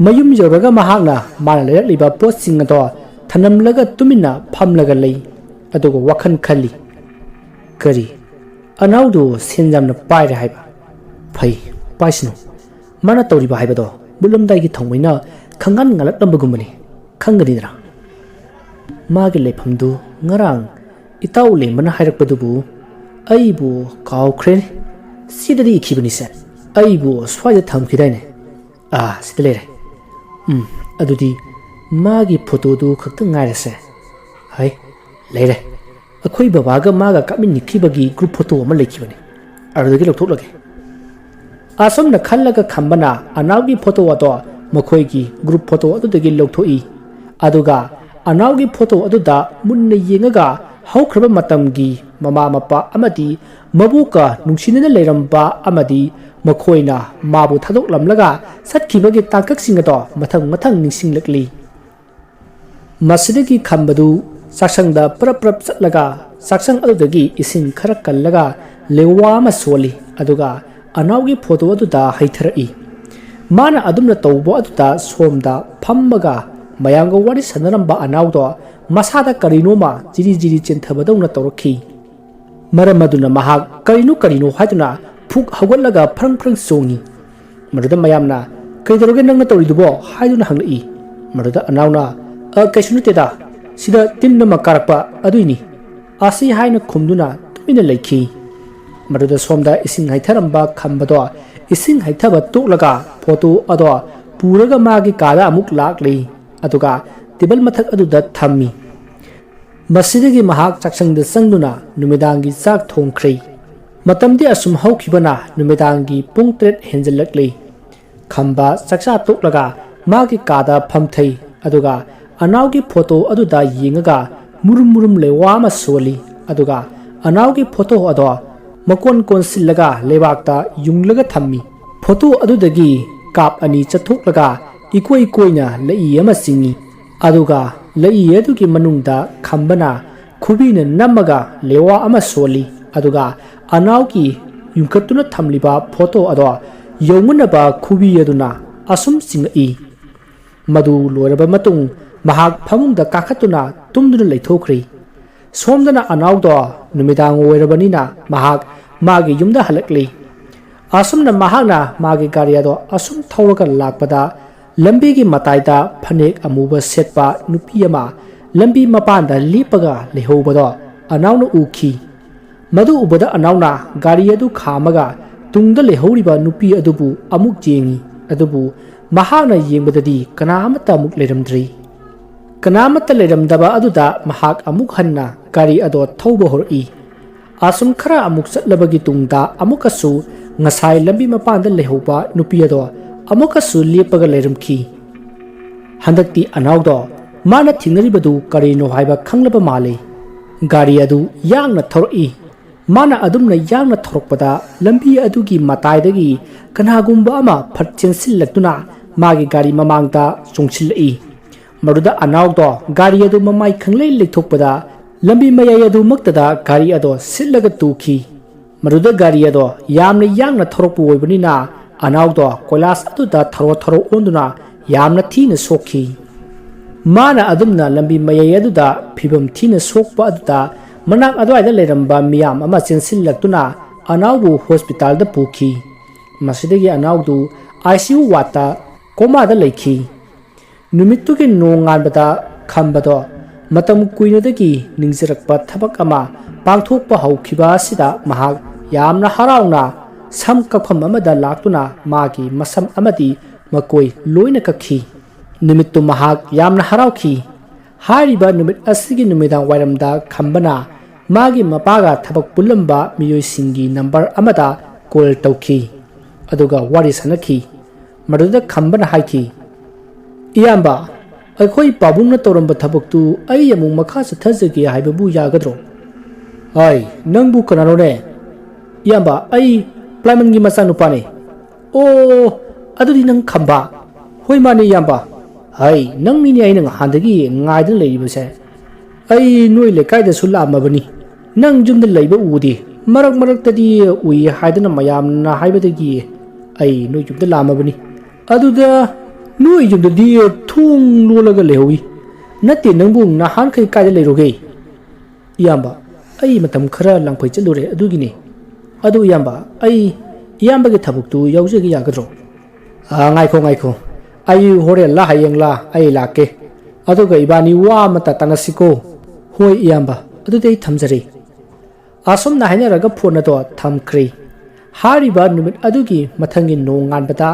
ꯃꯌꯨꯝ ꯌꯧꯔꯒ ꯃꯍꯥꯛꯅ ꯃꯥꯅ ꯂꯩꯔꯛꯂꯤꯕ ꯄꯣꯠꯁꯤꯡ ꯑꯗꯣ ꯊꯅꯝꯂꯒ ꯇꯨꯃꯤꯟꯅ ꯐꯝꯂꯒ ꯂꯩ꯫ ꯑꯗꯨꯒ ꯋꯥꯈꯜ ꯈꯜꯂꯤ꯫ ꯀꯔꯤ? ꯑꯅꯥꯎꯗꯨ ꯁꯦꯟ ꯌꯥꯝꯅ ꯄꯥꯏꯔꯦ ꯍꯥꯏꯕ? ꯐꯩ, ꯄꯥꯏꯁꯅꯨ꯫ ꯃꯥꯅ ꯇꯧꯔꯤꯕ ꯍꯥꯏꯕꯗꯣ ꯃꯨꯠꯂꯝꯗꯥꯏꯒꯤ ꯊꯑꯣꯏꯅ ꯈꯪꯍꯟ ꯉꯜꯂꯛꯂꯝꯕꯒꯨꯝꯕꯅꯤ꯫ ꯈꯪꯒꯅꯤꯗꯅ꯫ ꯃꯥꯒꯤ ꯂꯩꯐꯝꯗꯨ ꯉꯔꯥꯡ ꯏꯇꯥꯎ ꯂꯦꯝꯕꯅ ꯍꯥꯏꯔꯛꯄꯗꯨꯕꯨ ꯑꯩꯕꯨ ꯀꯥꯎꯈ꯭ꯔꯦꯅꯦ꯫ ꯁꯤꯗꯗꯤ ꯏꯈꯤꯕꯅꯤꯁꯦ꯫ ꯑꯩꯕꯨ ꯁ꯭ꯋꯥꯏꯗ ꯊꯝꯈꯤꯗꯥꯏꯅꯦ? ꯑꯥ, ꯁꯤꯗ ꯂꯩꯔꯦ꯫ ꯎꯝ, ꯑꯗꯨꯗꯤ ꯃꯥꯒꯤ ꯐꯣꯇꯣꯗꯨ ꯈꯛꯇ ꯉꯥꯏꯔꯁꯦ꯫ ꯍꯩ, ꯂꯩꯔꯦ꯫ ꯑꯩꯈꯣꯏ ꯕꯕꯥꯒ ꯃꯥꯒ ꯀꯥꯞꯃꯤꯟꯅꯈꯤꯕꯒꯤ ꯒ꯭ꯔꯨꯞ ꯐꯣꯇꯣ ꯑꯃ ꯂꯩꯈꯤꯕꯅꯤ꯫ ꯑꯗꯨꯗꯒꯤ ꯂꯧꯊꯣꯛꯂꯒꯦ꯫ ꯑꯁꯨꯝꯅ ꯈꯜꯂꯒ ꯈꯝꯕꯅ ꯑꯅꯥꯎꯒꯤ ꯐꯣꯇꯣ ꯑꯗꯣ ꯃꯈꯣꯏꯒꯤ ꯒ꯭ꯔꯨꯞ ꯐꯣꯇꯣ ꯑꯗꯨꯗꯒꯤ ꯂꯧꯊꯣꯛꯏ꯫ ꯑꯗꯨꯒ ꯑꯅꯥꯎꯒꯤ ꯐꯣꯇꯣ ꯑꯗꯨꯗ ꯃꯨꯟꯅ ꯌꯦꯡꯉꯒ ꯍꯧꯈ꯭ꯔꯕ ꯃꯇꯝꯒꯤ ꯃꯃꯥ ꯃꯄꯥ ꯑꯃꯗꯤ ꯃꯕꯨꯀ ꯅꯨꯡꯁꯤꯅꯅ ꯂꯩꯔꯝꯕ ꯑꯃꯗꯤ ꯃꯈꯣꯏꯅ ꯃꯥꯕꯨ ꯊꯥꯗꯣꯛꯂꯝꯂꯒ ꯆꯠꯈꯤꯕꯒꯤ ꯇꯥꯡꯀꯛꯁꯤꯡ ꯑꯗꯣ ꯃꯊꯪ ꯃꯊꯪ ꯅꯤꯡꯁꯤꯡꯂꯛꯂꯤ꯫ ꯃꯁꯤꯗꯒꯤ ꯈꯝꯕꯗꯨ ꯆꯥꯛꯁꯪꯗ ꯄ꯭ꯔꯞ ꯄ꯭ꯔꯞ ꯆꯠꯂꯒ ꯆꯥꯛꯁꯪ ꯑꯗꯨꯗꯒꯤ ꯏꯁꯤꯡ ꯈꯔ ꯀꯜꯂꯒ ꯂꯦꯋꯥ ꯑꯃ ꯁꯣꯜꯂꯤ, ꯑꯗꯨꯒ ꯑꯅꯥꯎꯒꯤ ꯐꯣꯇꯣ ꯑꯗꯨꯗ ꯍꯩꯊꯔꯛꯏ꯫ ꯃꯥꯅ ꯑꯗꯨꯝꯅ ꯇꯧꯕ ꯑꯗꯨꯗ ꯁꯣꯝꯗ ꯐꯝꯃꯒ ꯃꯌꯥꯝꯒ ꯋꯥꯔꯤ ꯁꯥꯟꯅꯔꯝꯕ ꯑꯅꯥꯎꯗꯣ ꯃꯁꯥꯗ ꯀꯔꯤꯅꯣꯃ ꯖꯤꯔꯤ ꯖꯤꯔꯤ ꯆꯦꯟꯊꯕꯗꯧꯅ ꯇꯧꯔꯛꯈꯤ꯫ ꯃꯔꯝ ꯑꯗꯨꯅ ꯃꯍꯥꯛ ꯀꯔꯤꯅꯣ ꯀꯔꯤꯅꯣ ꯍꯥꯏꯗꯨꯅ ꯐꯨꯛ ꯍꯧꯒꯠꯂꯒ ꯐ꯭ꯔꯪ ꯐ꯭ꯔꯪ ꯆꯣꯡꯉꯤ꯫ ꯃꯗꯨꯗ ꯃꯌꯥꯝꯅ, "ꯀꯩꯗꯧꯔꯒꯦ ꯅꯪꯅ ꯇꯧꯔꯤꯗꯨꯕꯣ?" ꯍꯥꯏꯗꯨꯅ ꯍꯪꯂꯛꯏ꯫ ꯃꯗꯨꯗ ꯑꯅꯥꯎꯅ, "ꯑ, ꯀꯩꯁꯨ ꯅꯠꯇꯦꯗ, ꯁꯤꯗ ꯇꯤꯟ ꯑꯃ ꯀꯥꯔꯛꯄ ꯑꯗꯨꯏꯅꯤ," ꯑꯁꯤ ꯍꯥꯏꯅ ꯈꯨꯝꯗꯨꯅ ꯇꯨꯃꯤꯟꯅ ꯂꯩꯈꯤ꯫ ꯃꯗꯨꯗ ꯁꯣꯝꯗ ꯏꯁꯤꯡ ꯍꯩꯊꯔꯝꯕ ꯈꯝꯕꯗꯣ ꯏꯁꯤꯡ ꯍꯩꯊꯕ ꯇꯣꯛꯂꯒ ꯐꯣꯇꯣ ꯑꯗꯣ ꯄꯨꯔꯒ ꯃꯥꯒꯤ ꯀꯥꯗ ꯑꯃꯨꯛ ꯂꯥꯛꯂꯤ꯫ ꯑꯗꯨꯒ ꯇꯦꯕꯜ ꯃꯊꯛ ꯑꯗꯨꯗ ꯊꯝꯃꯤ꯫ ꯃꯁꯤꯗꯒꯤ ꯃꯍꯥꯛ ꯆꯥꯛꯁꯪꯗ ꯆꯪꯗꯨꯅ ꯅꯨꯃꯤꯗꯥꯡꯒꯤ ꯆꯥꯛ ꯊꯣꯡꯈ꯭ꯔꯦ꯫ ꯃꯇꯝꯗꯤ ꯑꯁꯨꯝ ꯍꯧꯈꯤꯕꯅ ꯅꯨꯃꯤꯗꯥꯡꯒꯤ ꯄꯨꯡ ꯇꯔꯦꯠ ꯍꯦꯟꯖꯜꯂꯛꯂꯤ꯫ ꯈꯝꯕ ꯆꯥꯛꯆꯥ ꯇꯣꯛꯂꯒ ꯃꯥꯒꯤ ꯀꯥꯗ ꯐꯝꯊꯩ, ꯑꯗꯨꯒ ꯑꯅꯥꯎꯒꯤ ꯐꯣꯇꯣ ꯑꯗꯨꯗ ꯌꯦꯡꯉꯒ ꯃꯨꯔꯨꯝ ꯃꯨꯔꯨꯝ ꯂꯩꯋꯥ ꯑꯃ ꯁꯣꯜꯂꯤ, ꯑꯗꯨꯒ ꯑꯅꯥꯎꯒꯤ ꯐꯣꯇꯣ ꯑꯗꯣ ꯃꯀꯣꯟ ꯀꯣꯟꯁꯤꯜꯂꯒ ꯂꯩꯕꯥꯛꯇ ꯌꯨꯡꯂꯒ ꯊꯝꯃꯤ꯫ ꯐꯣꯇꯣ ꯑꯗꯨꯗꯒꯤ ꯀꯥꯞ ꯑꯅꯤ ꯆꯠꯊꯣꯛꯂꯒ ꯏꯀꯣꯏ ꯀꯣꯏꯅ ꯂꯩꯏ ꯑꯃ ꯆꯤꯡꯏ, ꯑꯗꯨꯒ ꯂꯩꯏ ꯑꯗꯨꯒꯤ ꯃꯅꯨꯡꯗ ꯈꯝꯕꯅ ꯈꯨꯕꯤꯅ ꯅꯝꯃꯒ ꯂꯦꯋꯥ ꯑꯃ ꯁꯣꯜꯂꯤ꯫ ꯑꯗꯨꯒ ꯑꯅꯥꯎꯒꯤ ꯌꯨꯡꯈꯠꯇꯨꯅ ꯊꯝꯂꯤꯕ ꯐꯣꯇꯣ ꯑꯗꯣ ꯌꯧꯉꯨꯅꯕ ꯈꯨꯕꯤ ꯑꯗꯨꯅ ꯑꯁꯨꯝ ꯆꯤꯡꯉꯛꯏ꯫ ꯃꯗꯨ ꯂꯣꯏꯔꯕ ꯃꯇꯨꯡ ꯃꯍꯥꯛ ꯐꯃꯨꯡꯗ ꯀꯥꯈꯠꯇꯨꯅ ꯇꯨꯝꯗꯨꯅ ꯂꯩꯊꯣꯛꯈ꯭ꯔꯤ꯫ ꯁꯣꯝꯗꯅ ꯑꯅꯥꯎꯗꯣ ꯅꯨꯃꯤꯗꯥꯡ ꯑꯣꯏꯔꯕꯅꯤꯅ ꯃꯍꯥꯛ ꯃꯥꯒꯤ ꯌꯨꯝꯗ ꯍꯜꯂꯛꯂꯤ꯫ ꯑꯁꯨꯝꯅ ꯃꯍꯥꯛꯅ ꯃꯥꯒꯤ ꯒꯥꯔꯤ ꯑꯗꯣ ꯑꯁꯨꯝ ꯊꯧꯔꯒ ꯂꯥꯛꯄꯗ, ꯂꯝꯕꯤꯒꯤ ꯃꯇꯥꯏꯗ ꯐꯅꯦꯛ ꯑꯃꯨꯕ ꯁꯦꯠꯄ ꯅꯨꯄꯤ ꯑꯃ ꯂꯝꯕꯤ ꯃꯄꯥꯟꯗ ꯂꯦꯞꯄꯒ ꯂꯩꯍꯧꯕꯗꯣ ꯑꯅꯥꯎꯅ ꯎꯈꯤ꯫ ꯃꯗꯨ ꯎꯕꯗ ꯑꯅꯥꯎꯅ ꯒꯥꯔꯤ ꯑꯗꯨ ꯈꯥꯝꯃꯒ ꯇꯨꯡꯗ ꯂꯩꯍꯧꯔꯤꯕ ꯅꯨꯄꯤ ꯑꯗꯨꯕꯨ ꯑꯃꯨꯛ ꯌꯦꯡꯉꯤ꯫ ꯑꯗꯨꯕꯨ ꯃꯍꯥꯛꯅ ꯌꯦꯡꯕꯗꯗꯤ ꯀꯅꯥ ꯑꯃꯠꯇ ꯑꯃꯨꯛ ꯂꯩꯔꯝꯗ꯭ꯔꯤ꯫ ꯀꯅꯥ ꯑꯃꯠꯇ ꯂꯩꯔꯝꯗꯕ ꯑꯗꯨꯗ ꯃꯍꯥꯛ ꯑꯃꯨꯛ ꯍꯟꯅ ꯒꯥꯔꯤ ꯑꯗꯣ ꯊꯧꯕ ꯍꯧꯔꯛꯏ꯫ ꯑꯁꯨꯝ ꯈꯔ ꯑꯃꯨꯛ ꯆꯠꯂꯕꯒꯤ ꯇꯨꯡꯗ ꯑꯃꯨꯛꯀꯁꯨ ꯉꯁꯥꯏ ꯂꯝꯕꯤ ꯃꯄꯥꯟꯗ ꯂꯩꯍꯧꯕ ꯅꯨꯄꯤ ꯑꯗꯣ ꯑꯃꯨꯛꯀꯁꯨ ꯂꯦꯞꯄꯒ ꯂꯩꯔꯝꯈꯤ꯫ ꯍꯟꯗꯛꯇꯤ ꯑꯅꯥꯎꯗꯣ ꯃꯥꯅ ꯊꯦꯡꯅꯔꯤꯕꯗꯨ ꯀꯔꯤꯅꯣ ꯍꯥꯏꯕ ꯈꯪꯂꯕ ꯃꯥꯜꯂꯤ꯫ ꯒꯥꯔꯤ ꯑꯗꯨ ꯌꯥꯡꯅ ꯊꯧꯔꯛꯏ꯫ ꯃꯥꯅ ꯑꯗꯨꯝꯅ ꯌꯥꯡꯅ ꯊꯧꯔꯛꯄꯗ ꯂꯝꯕꯤ ꯑꯗꯨꯒꯤ ꯃꯇꯥꯏꯗꯒꯤ ꯀꯅꯥꯒꯨꯝꯕ ꯑꯃ ꯐꯠ ꯆꯦꯟꯁꯤꯜꯂꯛꯇꯨꯅ ꯃꯥꯒꯤ ꯒꯥꯔꯤ ꯃꯃꯥꯡꯗ ꯆꯣꯡꯁꯤꯜꯂꯛꯏ꯫ ꯃꯗꯨꯗ ꯑꯅꯥꯎꯗꯣ ꯒꯥꯔꯤ ꯑꯗꯨ ꯃꯃꯥꯏ ꯈꯪꯂꯩ ꯂꯩꯊꯣꯛꯄꯗ ꯂꯝꯕꯤ ꯃꯌꯥꯏ ꯑꯗꯨꯃꯛꯇꯗ ꯒꯥꯔꯤ ꯑꯗꯣ ꯁꯤꯠꯂꯒ ꯇꯨꯈꯤ꯫ ꯃꯗꯨꯗ ꯒꯥꯔꯤ ꯑꯗꯣ ꯌꯥꯝꯅ ꯌꯥꯡꯅ ꯊꯧꯔꯛꯄ ꯑꯣꯏꯕꯅꯤꯅ ꯑꯅꯥꯎꯗꯣ ꯀꯣꯏꯂꯥꯁ ꯑꯗꯨꯗ ꯊꯔꯣ ꯊꯔꯣ ꯑꯣꯟꯗꯨꯅ ꯌꯥꯝꯅ ꯊꯤꯅ ꯁꯣꯛꯈꯤ꯫ ꯃꯥꯅ ꯑꯗꯨꯝꯅ ꯂꯝꯕꯤ ꯃꯌꯥꯏ ꯑꯗꯨꯗ ꯐꯤꯕꯝ ꯊꯤꯅ ꯁꯣꯛꯄ ꯑꯗꯨꯗ ꯃꯅꯥꯛ ꯑꯗꯨꯋꯥꯏꯗ ꯂꯩꯔꯝꯕ ꯃꯤꯌꯥꯝ ꯑꯃ ꯆꯦꯟꯁꯤꯜꯂꯛꯇꯨꯅ ꯑꯅꯥꯎꯕꯨ ꯍꯣꯁꯄꯤꯇꯥꯜꯗ ꯄꯨꯈꯤ꯫ ꯃꯁꯤꯗꯒꯤ ꯑꯅꯥꯎꯗꯨ ꯑꯥꯏ ꯁꯤ ꯌꯨ ꯋꯥꯔꯗꯇ ꯀꯣꯃꯥꯗ ꯂꯩꯈꯤ꯫ ꯅꯨꯃꯤꯠꯇꯨꯒꯤ ꯅꯣꯡꯉꯥꯟꯕꯗ ꯈꯝꯕꯗꯣ ꯃꯇꯝ ꯀꯨꯏꯅꯗꯒꯤ ꯅꯤꯡꯖꯔꯛꯄ ꯊꯕꯛ ꯑꯃ ꯄꯥꯡꯊꯣꯛꯄ ꯍꯧꯈꯤꯕ ꯑꯁꯤꯗ ꯃꯍꯥꯛ ꯌꯥꯝꯅ ꯍꯔꯥꯎꯅ ꯁꯝ ꯀꯛꯐꯝ ꯑꯃꯗ ꯂꯥꯛꯇꯨꯅ ꯃꯥꯒꯤ ꯃꯁꯝ ꯑꯃꯗꯤ ꯃꯀꯣꯏ ꯂꯣꯏꯅ ꯀꯛꯈꯤ꯫ ꯅꯨꯃꯤꯠꯇꯨ ꯃꯍꯥꯛ ꯌꯥꯝꯅ ꯍꯔꯥꯎꯈꯤ꯫ ꯍꯥꯏꯔꯤꯕ ꯅꯨꯃꯤꯠ ꯑꯁꯤꯒꯤ ꯅꯨꯃꯤꯗꯥꯡ ꯋꯥꯏꯔꯝꯗ ꯈꯝꯕꯅ ꯃꯥꯒꯤ ꯃꯄꯥꯒ ꯊꯕꯛ ꯄꯨꯜꯂꯝꯕ ꯃꯤꯑꯣꯏꯁꯤꯡꯒꯤ ꯅꯝꯕꯔ ꯑꯃꯗ ꯀꯣꯜ ꯇꯧꯈꯤ꯫ ꯑꯗꯨꯒ ꯋꯥꯔꯤ ꯁꯥꯟꯅꯈꯤ꯫ ꯃꯗꯨꯗ ꯈꯝꯕꯅ ꯍꯥꯏꯈꯤ, "ꯏꯌꯥꯝꯕ, ꯑꯩꯈꯣꯏ ꯄꯥꯕꯨꯡꯅ ꯇꯧꯔꯝꯕ ꯊꯕꯛꯇꯨ ꯑꯩ ꯑꯃꯨꯛ ꯃꯈꯥ ꯆꯠꯊꯖꯒꯦ ꯍꯥꯏꯕꯕꯨ ꯌꯥꯒꯗ꯭ꯔꯣ?" "ꯑꯥꯏ, ꯅꯪꯕꯨ ꯀꯅꯥꯅꯣꯅꯦ?" "ꯏꯌꯥꯝꯕ, ꯑꯩ ꯄ꯭ꯂꯥꯏꯃꯟꯒꯤ ꯃꯆꯥꯅꯨꯄꯥꯅꯦ꯫" "ꯑꯣ, ꯑꯗꯨꯗꯤ ꯅꯪ ꯈꯝꯕ?" "ꯍꯣꯏ, ꯃꯥꯅꯦ, ꯏꯌꯥꯝꯕ꯫" "ꯑꯩ ꯅꯪꯅꯤꯅꯦ ꯑꯩꯅ ꯅꯍꯥꯟꯗꯒꯤ ꯉꯥꯏꯗꯨꯅ ꯂꯩꯔꯤꯕꯁꯦ꯫ ꯑꯩ ꯅꯣꯏ ꯂꯩꯀꯥꯏꯗꯁꯨ ꯂꯥꯛꯑꯝꯃꯕꯅꯤ꯫ ꯅꯪ ꯌꯨꯝꯗ ꯂꯩꯕ ꯎꯗꯦ꯫ ꯃꯔꯛ ꯃꯔꯛꯇꯗꯤ ꯎꯏ ꯍꯥꯏꯗꯅ ꯃꯌꯥꯝꯅ ꯍꯥꯏꯕꯗꯒꯤ ꯑꯩ ꯅꯣꯏ ꯌꯨꯝꯗ ꯂꯥꯛꯑꯝꯃꯕꯅꯤ꯫ ꯑꯗꯨꯗ ꯅꯣꯏ ꯌꯨꯝꯗꯗꯤ ꯊꯣꯡ ꯂꯣꯜꯂꯒ ꯂꯩꯍꯧꯏ꯫ ꯅꯠꯇꯦ, ꯅꯪꯕꯨ ꯅꯍꯥꯟꯈꯩ ꯀꯥꯏꯗ ꯂꯩꯔꯨꯒꯦ?" "ꯏꯌꯥꯝꯕ, ꯑꯩ ꯃꯇꯝ ꯈꯔ ꯂꯥꯡꯐꯩ ꯆꯠꯂꯨꯔꯦ, ꯑꯗꯨꯒꯤꯅꯦ꯫ ꯑꯗꯨ ꯏꯌꯥꯝꯕ, ꯑꯩ ꯏꯌꯥꯝꯕꯒꯤ ꯊꯕꯛꯇꯨ ꯌꯥꯎꯖꯒꯦ ꯌꯥꯒꯗ꯭ꯔꯣ?" "ꯑꯥ, ꯉꯥꯏꯈꯣ, ꯉꯥꯏꯈꯣ꯫ ꯑꯩ ꯍꯣꯔꯦꯟꯂ ꯍꯌꯦꯡꯂ ꯑꯩ ꯂꯥꯛꯀꯦ꯫ ꯑꯗꯨꯒ ꯏꯕꯥꯅꯤ ꯋꯥ ꯑꯃꯇ ꯇꯥꯟꯅꯁꯤꯀꯣ?" "ꯍꯣꯏ ꯏꯌꯥꯝꯕ, ꯑꯗꯨꯗꯤ ꯑꯩ ꯊꯝꯖꯔꯦ"꯫ ꯑꯁꯨꯝꯅ ꯍꯥꯏꯅꯔꯒ ꯐꯣꯟ ꯑꯗꯣ ꯊꯝꯈ꯭ꯔꯦ꯫ ꯍꯥꯏꯔꯤꯕ ꯅꯨꯃꯤꯠ ꯑꯗꯨꯒꯤ ꯃꯊꯪꯒꯤ ꯅꯣꯡꯉꯥꯟꯕꯗ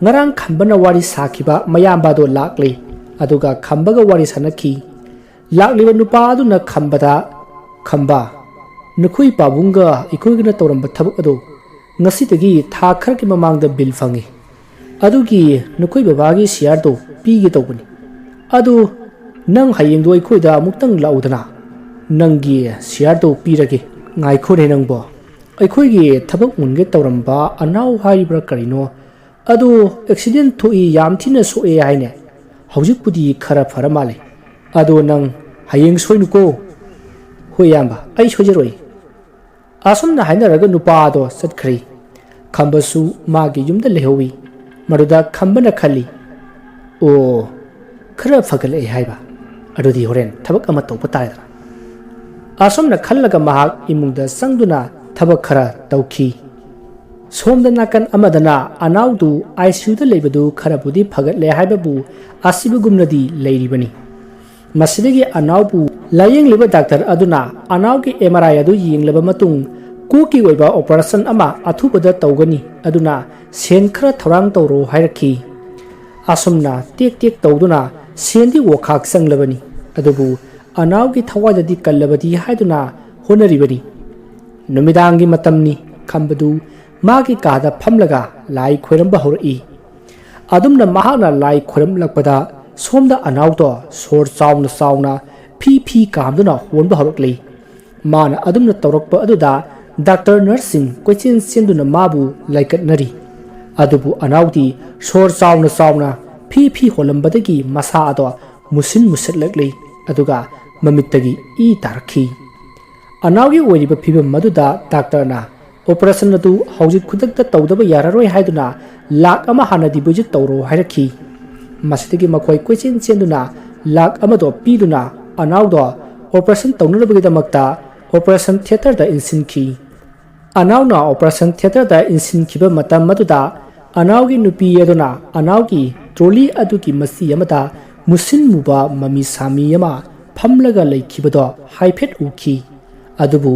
ꯉꯔꯥꯡ ꯈꯝꯕꯅ ꯋꯥꯔꯤ ꯁꯥꯈꯤꯕ ꯃꯌꯥꯝꯕ ꯑꯗꯣ ꯂꯥꯛꯂꯦ꯫ ꯑꯗꯨꯒ ꯈꯝꯕꯒ ꯋꯥꯔꯤ ꯁꯥꯟꯅꯈꯤ꯫ ꯂꯥꯛꯂꯤꯕ ꯅꯨꯄꯥ ꯑꯗꯨꯅ ꯈꯝꯕꯗ, "ꯈꯝꯕ, ꯅꯈꯣꯏ ꯄꯥꯕꯨꯡꯒ ꯑꯩꯈꯣꯏꯒꯅ ꯇꯧꯔꯝꯕ ꯊꯕꯛ ꯑꯗꯨ ꯉꯁꯤꯗꯒꯤ ꯊꯥ ꯈꯔꯒꯤ ꯃꯃꯥꯡꯗ ꯕꯤꯜ ꯐꯪꯉꯤ꯫ ꯑꯗꯨꯒꯤ ꯅꯈꯣꯏ ꯕꯕꯥꯒꯤ ꯁꯤꯌꯥꯔꯗꯨ ꯄꯤꯒꯦ ꯇꯧꯕꯅꯤ꯫ ꯑꯗꯨ ꯅꯪ ꯍꯌꯦꯡꯗꯣ ꯑꯩꯈꯣꯏꯗ ꯑꯃꯨꯛꯇꯪ ꯂꯥꯛꯎꯗꯅ, ꯅꯪꯒꯤ ꯁꯤꯌꯥꯔꯗꯨ ꯄꯤꯔꯒꯦ"꯫ "ꯉꯥꯏꯈꯣꯅꯦ ꯅꯪꯕꯣ, ꯑꯩꯈꯣꯏꯒꯤ ꯊꯕꯛ ꯃꯨꯟꯒꯦ ꯇꯧꯔꯝꯕ ꯑꯅꯥꯎ ꯍꯥꯏꯔꯤꯕ꯭ꯔꯥ ꯀꯔꯤꯅꯣ, ꯑꯗꯨ ꯑꯦꯛꯁꯤꯗꯦꯟ ꯊꯣꯛꯏ, ꯌꯥꯝ ꯊꯤꯅ ꯁꯣꯛꯑꯦ ꯍꯥꯏꯅꯦ꯫ ꯍꯧꯖꯤꯛꯄꯨꯗꯤ ꯈꯔ ꯐꯔ ꯃꯥꯜꯂꯦ꯫ ꯑꯗꯣ ꯅꯪ ꯍꯌꯦꯡ ꯁꯣꯏꯅꯨꯀꯣ"꯫ "ꯍꯣꯏ ꯏꯌꯥꯝꯕ, ꯑꯩ ꯁꯣꯏꯖꯔꯣꯏ"꯫ ꯑꯁꯨꯝꯅ ꯍꯥꯏꯅꯔꯒ ꯅꯨꯄꯥ ꯑꯗꯣ ꯆꯠꯈ꯭ꯔꯦ꯫ ꯈꯝꯕꯁꯨ ꯃꯥꯒꯤ ꯌꯨꯝꯗ ꯂꯩꯍꯧꯏ꯫ ꯃꯗꯨꯗ ꯈꯝꯕꯅ ꯈꯜꯂꯤ, "ꯑꯣ, ꯈꯔ ꯐꯒꯠꯂꯛꯑꯦ ꯍꯥꯏꯕ꯫ ꯑꯗꯨꯗꯤ ꯍꯣꯔꯦꯟ ꯊꯕꯛ ꯑꯃ ꯇꯧꯕ ꯇꯥꯔꯦꯗꯅ"꯫ ꯑꯁꯨꯝꯅ ꯈꯜꯂꯒ ꯃꯍꯥꯛ ꯏꯃꯨꯡꯗ ꯆꯪꯗꯨꯅ ꯊꯕꯛ ꯈꯔ ꯇꯧꯈꯤ꯫ ꯁꯣꯝꯗ ꯅꯥꯀꯟ ꯑꯃꯗꯅ ꯑꯅꯥꯎꯗꯨ ICUꯗ ꯂꯩꯕꯗꯨ ꯈꯔꯕꯨꯗꯤ ꯐꯒꯠꯂꯦ ꯍꯥꯏꯕꯕꯨ ꯑꯁꯤꯕꯒꯨꯝꯅꯗꯤ ꯂꯩꯔꯤꯕꯅꯤ꯫ ꯃꯁꯤꯗꯒꯤ ꯑꯅꯥꯎꯕꯨ ꯂꯥꯌꯦꯡꯂꯤꯕ ꯗꯥꯛꯇꯔ ꯑꯗꯨꯅ ꯑꯅꯥꯎꯒꯤ MRI ꯑꯗꯨ ꯌꯦꯡꯂꯕ ꯃꯇꯨꯡ, ꯀꯣꯛꯀꯤ ꯑꯣꯏꯕ operation ꯑꯃ ꯑꯊꯨꯕꯗ ꯇꯧꯒꯅꯤ, ꯑꯗꯨꯅ ꯁꯦꯟ ꯈꯔ ꯊꯧꯔꯥꯡ ꯇꯧꯔꯣ ꯍꯥꯏꯔꯛꯈꯤ꯫ ꯑꯁꯨꯝꯅ ꯇꯦꯛ ꯇꯦꯛ ꯇꯧꯗꯨꯅ ꯁꯦꯟꯗꯤ ꯋꯥꯈꯥꯛ ꯆꯪꯂꯕꯅꯤ, ꯑꯗꯨꯕꯨ ꯑꯅꯥꯎꯒꯤ ꯊꯋꯥꯏꯗꯗꯤ ꯀꯜꯂꯕꯗꯤ ꯍꯥꯏꯗꯨꯅ ꯍꯣꯠꯅꯔꯤꯕꯅꯤ꯫ ꯅꯨꯃꯤꯗꯥꯡꯒꯤ ꯃꯇꯝꯅꯤ꯫ ꯈꯝꯕꯗꯨ ꯃꯥꯒꯤ ꯀꯥꯗ ꯐꯝꯂꯒ ꯂꯥꯏ ꯈꯣꯏꯔꯝꯕ ꯍꯧꯔꯛꯏ꯫ ꯑꯗꯨꯝꯅ ꯃꯍꯥꯛꯅ ꯂꯥꯏ ꯈꯣꯏꯔꯝꯂꯛꯄꯗ ꯁꯣꯝꯗ ꯑꯅꯥꯎꯗꯣ ꯁꯣꯔ ꯆꯥꯎꯅ ꯆꯥꯎꯅ ꯐꯤ ꯐꯤ ꯀꯥꯝꯗꯨꯅ ꯍꯣꯟꯕ ꯍꯧꯔꯛꯂꯤ꯫ ꯃꯥꯅ ꯑꯗꯨꯝꯅ ꯇꯧꯔꯛꯄ ꯑꯗꯨꯗ ꯗꯥꯛꯇꯔ ꯅꯔꯁꯁꯤꯡ ꯀꯣꯏꯆꯦꯟ ꯆꯦꯟꯗꯨꯅ ꯃꯥꯕꯨ ꯂꯥꯏꯀꯠꯅꯔꯤ꯫ ꯑꯗꯨꯕꯨ ꯑꯅꯥꯎꯗꯤ ꯁꯣꯔ ꯆꯥꯎꯅ ꯆꯥꯎꯅ ꯐꯤ ꯐꯤ ꯍꯣꯜꯂꯝꯕꯗꯒꯤ ꯃꯁꯥ ꯑꯗꯣ ꯃꯨꯁꯤꯟ ꯃꯨꯁꯤꯠꯂꯛꯂꯤ꯫ ꯑꯗꯨꯒ ꯃꯃꯤꯠꯇꯒꯤ ꯏ ꯇꯥꯔꯛꯈꯤ꯫ ꯑꯅꯥꯎꯒꯤ ꯑꯣꯏꯔꯤꯕ ꯐꯤꯕꯝ ꯑꯗꯨꯗ ꯗꯥꯛꯇꯔꯅ "ꯑꯣꯄꯔꯦꯁꯟ ꯑꯗꯨ ꯍꯧꯖꯤꯛ ꯈꯨꯗꯛꯇ ꯇꯧꯗꯕ ꯌꯥꯔꯔꯣꯏ" ꯍꯥꯏꯗꯨꯅ ꯂꯥꯛ ꯑꯃ ꯍꯥꯟꯅ ꯗꯤꯄꯣꯖꯤꯠ ꯇꯧꯔꯣ ꯍꯥꯏꯔꯛꯈꯤ꯫ ꯃꯁꯤꯗꯒꯤ ꯃꯈꯣꯏ ꯀꯣꯏꯆꯦꯟ ꯆꯦꯟꯗꯨꯅ ꯂꯥꯛ ꯑꯃꯗꯣ ꯄꯤꯗꯨꯅ ꯑꯅꯥꯎꯗꯣ ꯑꯣꯄꯔꯦꯁꯟ ꯇꯧꯅꯅꯕꯒꯤꯗꯃꯛꯇ ꯑꯣꯄꯔꯦꯁꯟ ꯊꯤꯌꯦꯇꯔꯗ ꯏꯟꯁꯤꯟꯈꯤ꯫ ꯑꯅꯥꯎꯅ ꯑꯣꯄꯔꯦꯁꯟ ꯊꯤꯌꯦꯇꯔꯗ ꯏꯟꯁꯤꯟꯈꯤꯕ ꯃꯇꯝ ꯑꯗꯨꯗ ꯑꯅꯥꯎꯒꯤ ꯅꯨꯄꯤ ꯑꯗꯨꯅ ꯑꯅꯥꯎꯒꯤ ꯇ꯭ꯔꯣꯂꯤ ꯑꯗꯨꯒꯤ ꯃꯆꯤ ꯑꯃꯗ ꯃꯨꯁꯤꯟ ꯃꯨꯕ ꯃꯃꯤ ꯁꯥꯃꯤ ꯑꯃ ꯐꯝꯂꯒ ꯂꯩꯈꯤꯕꯗꯣ ꯍꯥꯏꯐꯦꯠ ꯎꯈꯤ꯫ ꯑꯗꯨꯕꯨ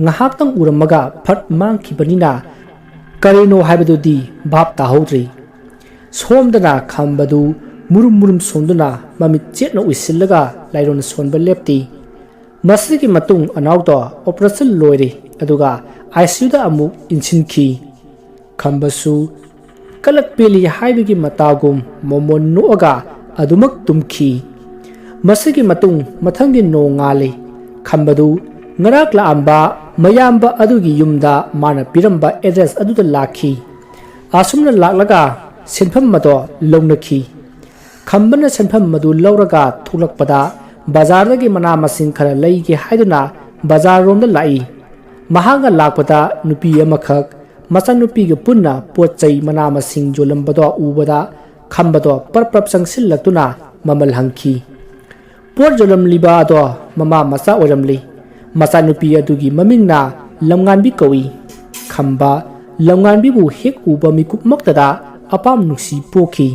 ꯉꯥꯏꯍꯥꯛꯇꯪ ꯎꯔꯝꯃꯒ ꯐꯠ ꯃꯥꯡꯈꯤꯕꯅꯤꯅ ꯀꯔꯤꯅꯣ ꯍꯥꯏꯕꯗꯨꯗꯤ ꯚꯥꯞ ꯇꯥꯍꯧꯗ꯭ꯔꯤ꯫ ꯁꯣꯝꯗꯅ ꯈꯝꯕꯗꯨ ꯃꯨꯔꯨꯝ ꯃꯨꯔꯨꯝ ꯁꯣꯟꯗꯨꯅ ꯃꯃꯤꯠ ꯆꯦꯠꯅ ꯎꯏꯁꯤꯜꯂꯒ ꯂꯥꯏꯔꯣꯟ ꯁꯣꯟꯕ ꯂꯦꯞꯇꯦ꯫ ꯃꯁꯤꯒꯤ ꯃꯇꯨꯡ ꯑꯅꯥꯎꯗꯣ ꯑꯣꯄꯔꯦꯁꯟ ꯂꯣꯏꯔꯦ, ꯑꯗꯨꯒ ꯑꯥꯏ ꯁꯤ ꯌꯨꯗ ꯑꯃꯨꯛ ꯏꯟꯁꯤꯟꯈꯤ꯫ ꯈꯝꯕꯁꯨ ꯀꯂꯛ ꯄꯦꯜꯂꯤ ꯍꯥꯏꯕꯒꯤ ꯃꯇꯥꯒꯨꯝ ꯃꯣꯃꯣꯟ ꯅꯣꯛꯑꯒ ꯑꯗꯨꯃꯛ ꯇꯨꯝꯈꯤ꯫ ꯃꯁꯤꯒꯤ ꯃꯇꯨꯡ ꯃꯊꯪꯒꯤ ꯅꯣꯡꯉꯥꯜꯂꯤ꯫ ꯈꯝꯕꯗꯨ ꯉꯔꯥꯛ ꯂꯥꯛꯑꯝꯕ ꯃꯌꯥꯝꯕ ꯑꯗꯨꯒꯤ ꯌꯨꯝꯗ ꯃꯥꯅ ꯄꯤꯔꯝꯕ ꯑꯦꯗ꯭ꯔꯦꯁ ꯑꯗꯨꯗ ꯂꯥꯛꯈꯤ꯫ ꯑꯁꯨꯝꯅ ꯂꯥꯛꯂꯒ ꯁꯦꯟꯐꯝ ꯑꯗꯣ ꯂꯧꯅꯈꯤ꯫ ꯈꯝꯕꯅ ꯁꯦꯟꯐꯝ ꯑꯗꯨ ꯂꯧꯔꯒ ꯊꯣꯛꯂꯛꯄꯗ ꯕꯖꯥꯔꯗꯒꯤ ꯃꯅꯥ ꯃꯁꯤꯡ ꯈꯔ ꯂꯩꯒꯦ ꯍꯥꯏꯗꯨꯅ ꯕꯖꯥꯔꯔꯣꯝꯗ ꯂꯥꯛꯏ꯫ ꯃꯍꯥꯛꯅ ꯂꯥꯛꯄꯗ ꯅꯨꯄꯤ ꯑꯃꯈꯛ ꯃꯆꯥꯅꯨꯄꯤꯒ ꯄꯨꯟꯅ ꯄꯣꯠ ꯆꯩ ꯃꯅꯥ ꯃꯁꯤꯡ ꯌꯣꯜꯂꯝꯕꯗꯣ ꯎꯕꯗ ꯈꯝꯕꯗꯣ ꯄ꯭ꯔꯞ ꯄ꯭ꯔꯞ ꯆꯪꯁꯤꯜꯂꯛꯇꯨꯅ ꯃꯃꯜ ꯍꯪꯈꯤ꯫ ꯄꯣꯠ ꯌꯣꯜꯂꯝꯂꯤꯕ ꯑꯗꯣ ꯃꯃꯥ ꯃꯆꯥ ꯑꯣꯏꯔꯝꯂꯤ꯫ ꯃꯆꯥꯅꯨꯄꯤ ꯑꯗꯨꯒꯤ ꯃꯃꯤꯡꯅ ꯂꯝꯉꯥꯟꯕꯤ ꯀꯧꯏ꯫ ꯈꯝꯕ ꯂꯝꯉꯥꯟꯕꯤꯕꯨ ꯍꯦꯛ ꯎꯕ ꯃꯤꯀꯨꯞꯃꯛꯇꯗ ꯑꯄꯥꯝ ꯅꯨꯡꯁꯤ ꯄꯣꯛꯈꯤ꯫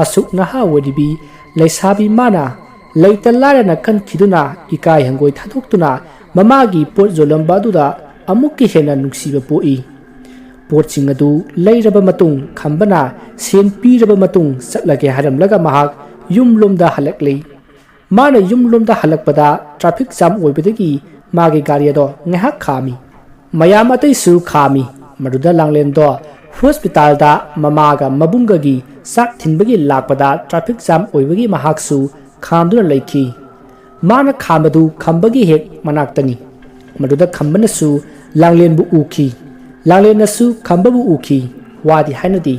ꯑꯁꯨꯛ ꯅꯍꯥ ꯑꯣꯏꯔꯤꯕꯤ ꯂꯩꯁꯥꯕꯤ ꯃꯥꯅ ꯂꯩꯇ ꯂꯥꯏꯔꯅ ꯀꯟꯈꯤꯗꯨꯅ ꯏꯀꯥꯏ ꯍꯪꯒꯣꯏ ꯊꯥꯗꯣꯛꯇꯨꯅ ꯃꯃꯥꯒꯤ ꯄꯣꯠ ꯌꯣꯜꯂꯝꯕ ꯑꯗꯨꯗ ꯑꯃꯨꯛꯀ ꯍꯦꯟꯅ ꯅꯨꯡꯁꯤꯕ ꯄꯣꯛꯏ꯫ ꯄꯣꯠꯁꯤꯡ ꯑꯗꯨ ꯂꯩꯔꯕ ꯃꯇꯨꯡ ꯈꯝꯕꯅ ꯁꯦꯟ ꯄꯤꯔꯕ ꯃꯇꯨꯡ ꯆꯠꯂꯒꯦ ꯍꯥꯏꯔꯝꯂꯒ ꯃꯍꯥꯛ ꯌꯨꯝꯂꯣꯝꯗ ꯍꯜꯂꯛꯂꯤ꯫ ꯃꯥꯅ ꯌꯨꯝꯂꯣꯝꯗ ꯍꯜꯂꯛꯄꯗ ꯇ꯭ꯔꯥꯐꯤꯛ ꯖꯥꯝ ꯑꯣꯏꯕꯗꯒꯤ ꯃꯥꯒꯤ ꯒꯥꯔꯤ ꯑꯗꯣ ꯉꯥꯏꯍꯥꯛ ꯈꯥꯝꯃꯤ꯫ ꯃꯌꯥꯝ ꯑꯇꯩꯁꯨ ꯈꯥꯝꯃꯤ꯫ ꯃꯗꯨꯗ ꯂꯥꯡꯂꯦꯟꯗꯣ ꯍꯣꯁꯄꯤꯇꯥꯜꯗ ꯃꯃꯥꯒ ꯃꯕꯨꯡꯒꯒꯤ ꯆꯥꯛ ꯊꯤꯟꯕꯒꯤ ꯂꯥꯛꯄꯗ ꯇ꯭ꯔꯥꯐꯤꯛ ꯖꯥꯝ ꯑꯣꯏꯕꯒꯤ ꯃꯍꯥꯛꯁꯨ ꯈꯥꯝꯗꯨꯅ ꯂꯩꯈꯤ꯫ ꯃꯥꯅ ꯈꯥꯝꯕꯗꯨ ꯈꯝꯕꯒꯤ ꯍꯦꯛ ꯃꯅꯥꯛꯇꯅꯤ꯫ ꯃꯗꯨꯗ ꯈꯝꯕꯅꯁꯨ ꯂꯥꯡꯂꯦꯟꯕꯨ ꯎꯈꯤ꯫ ꯂꯥꯡꯂꯦꯟꯅꯁꯨ ꯈꯝꯕꯕꯨ ꯎꯈꯤ꯫ ꯋꯥꯗꯤ ꯍꯥꯏꯅꯗꯦ꯫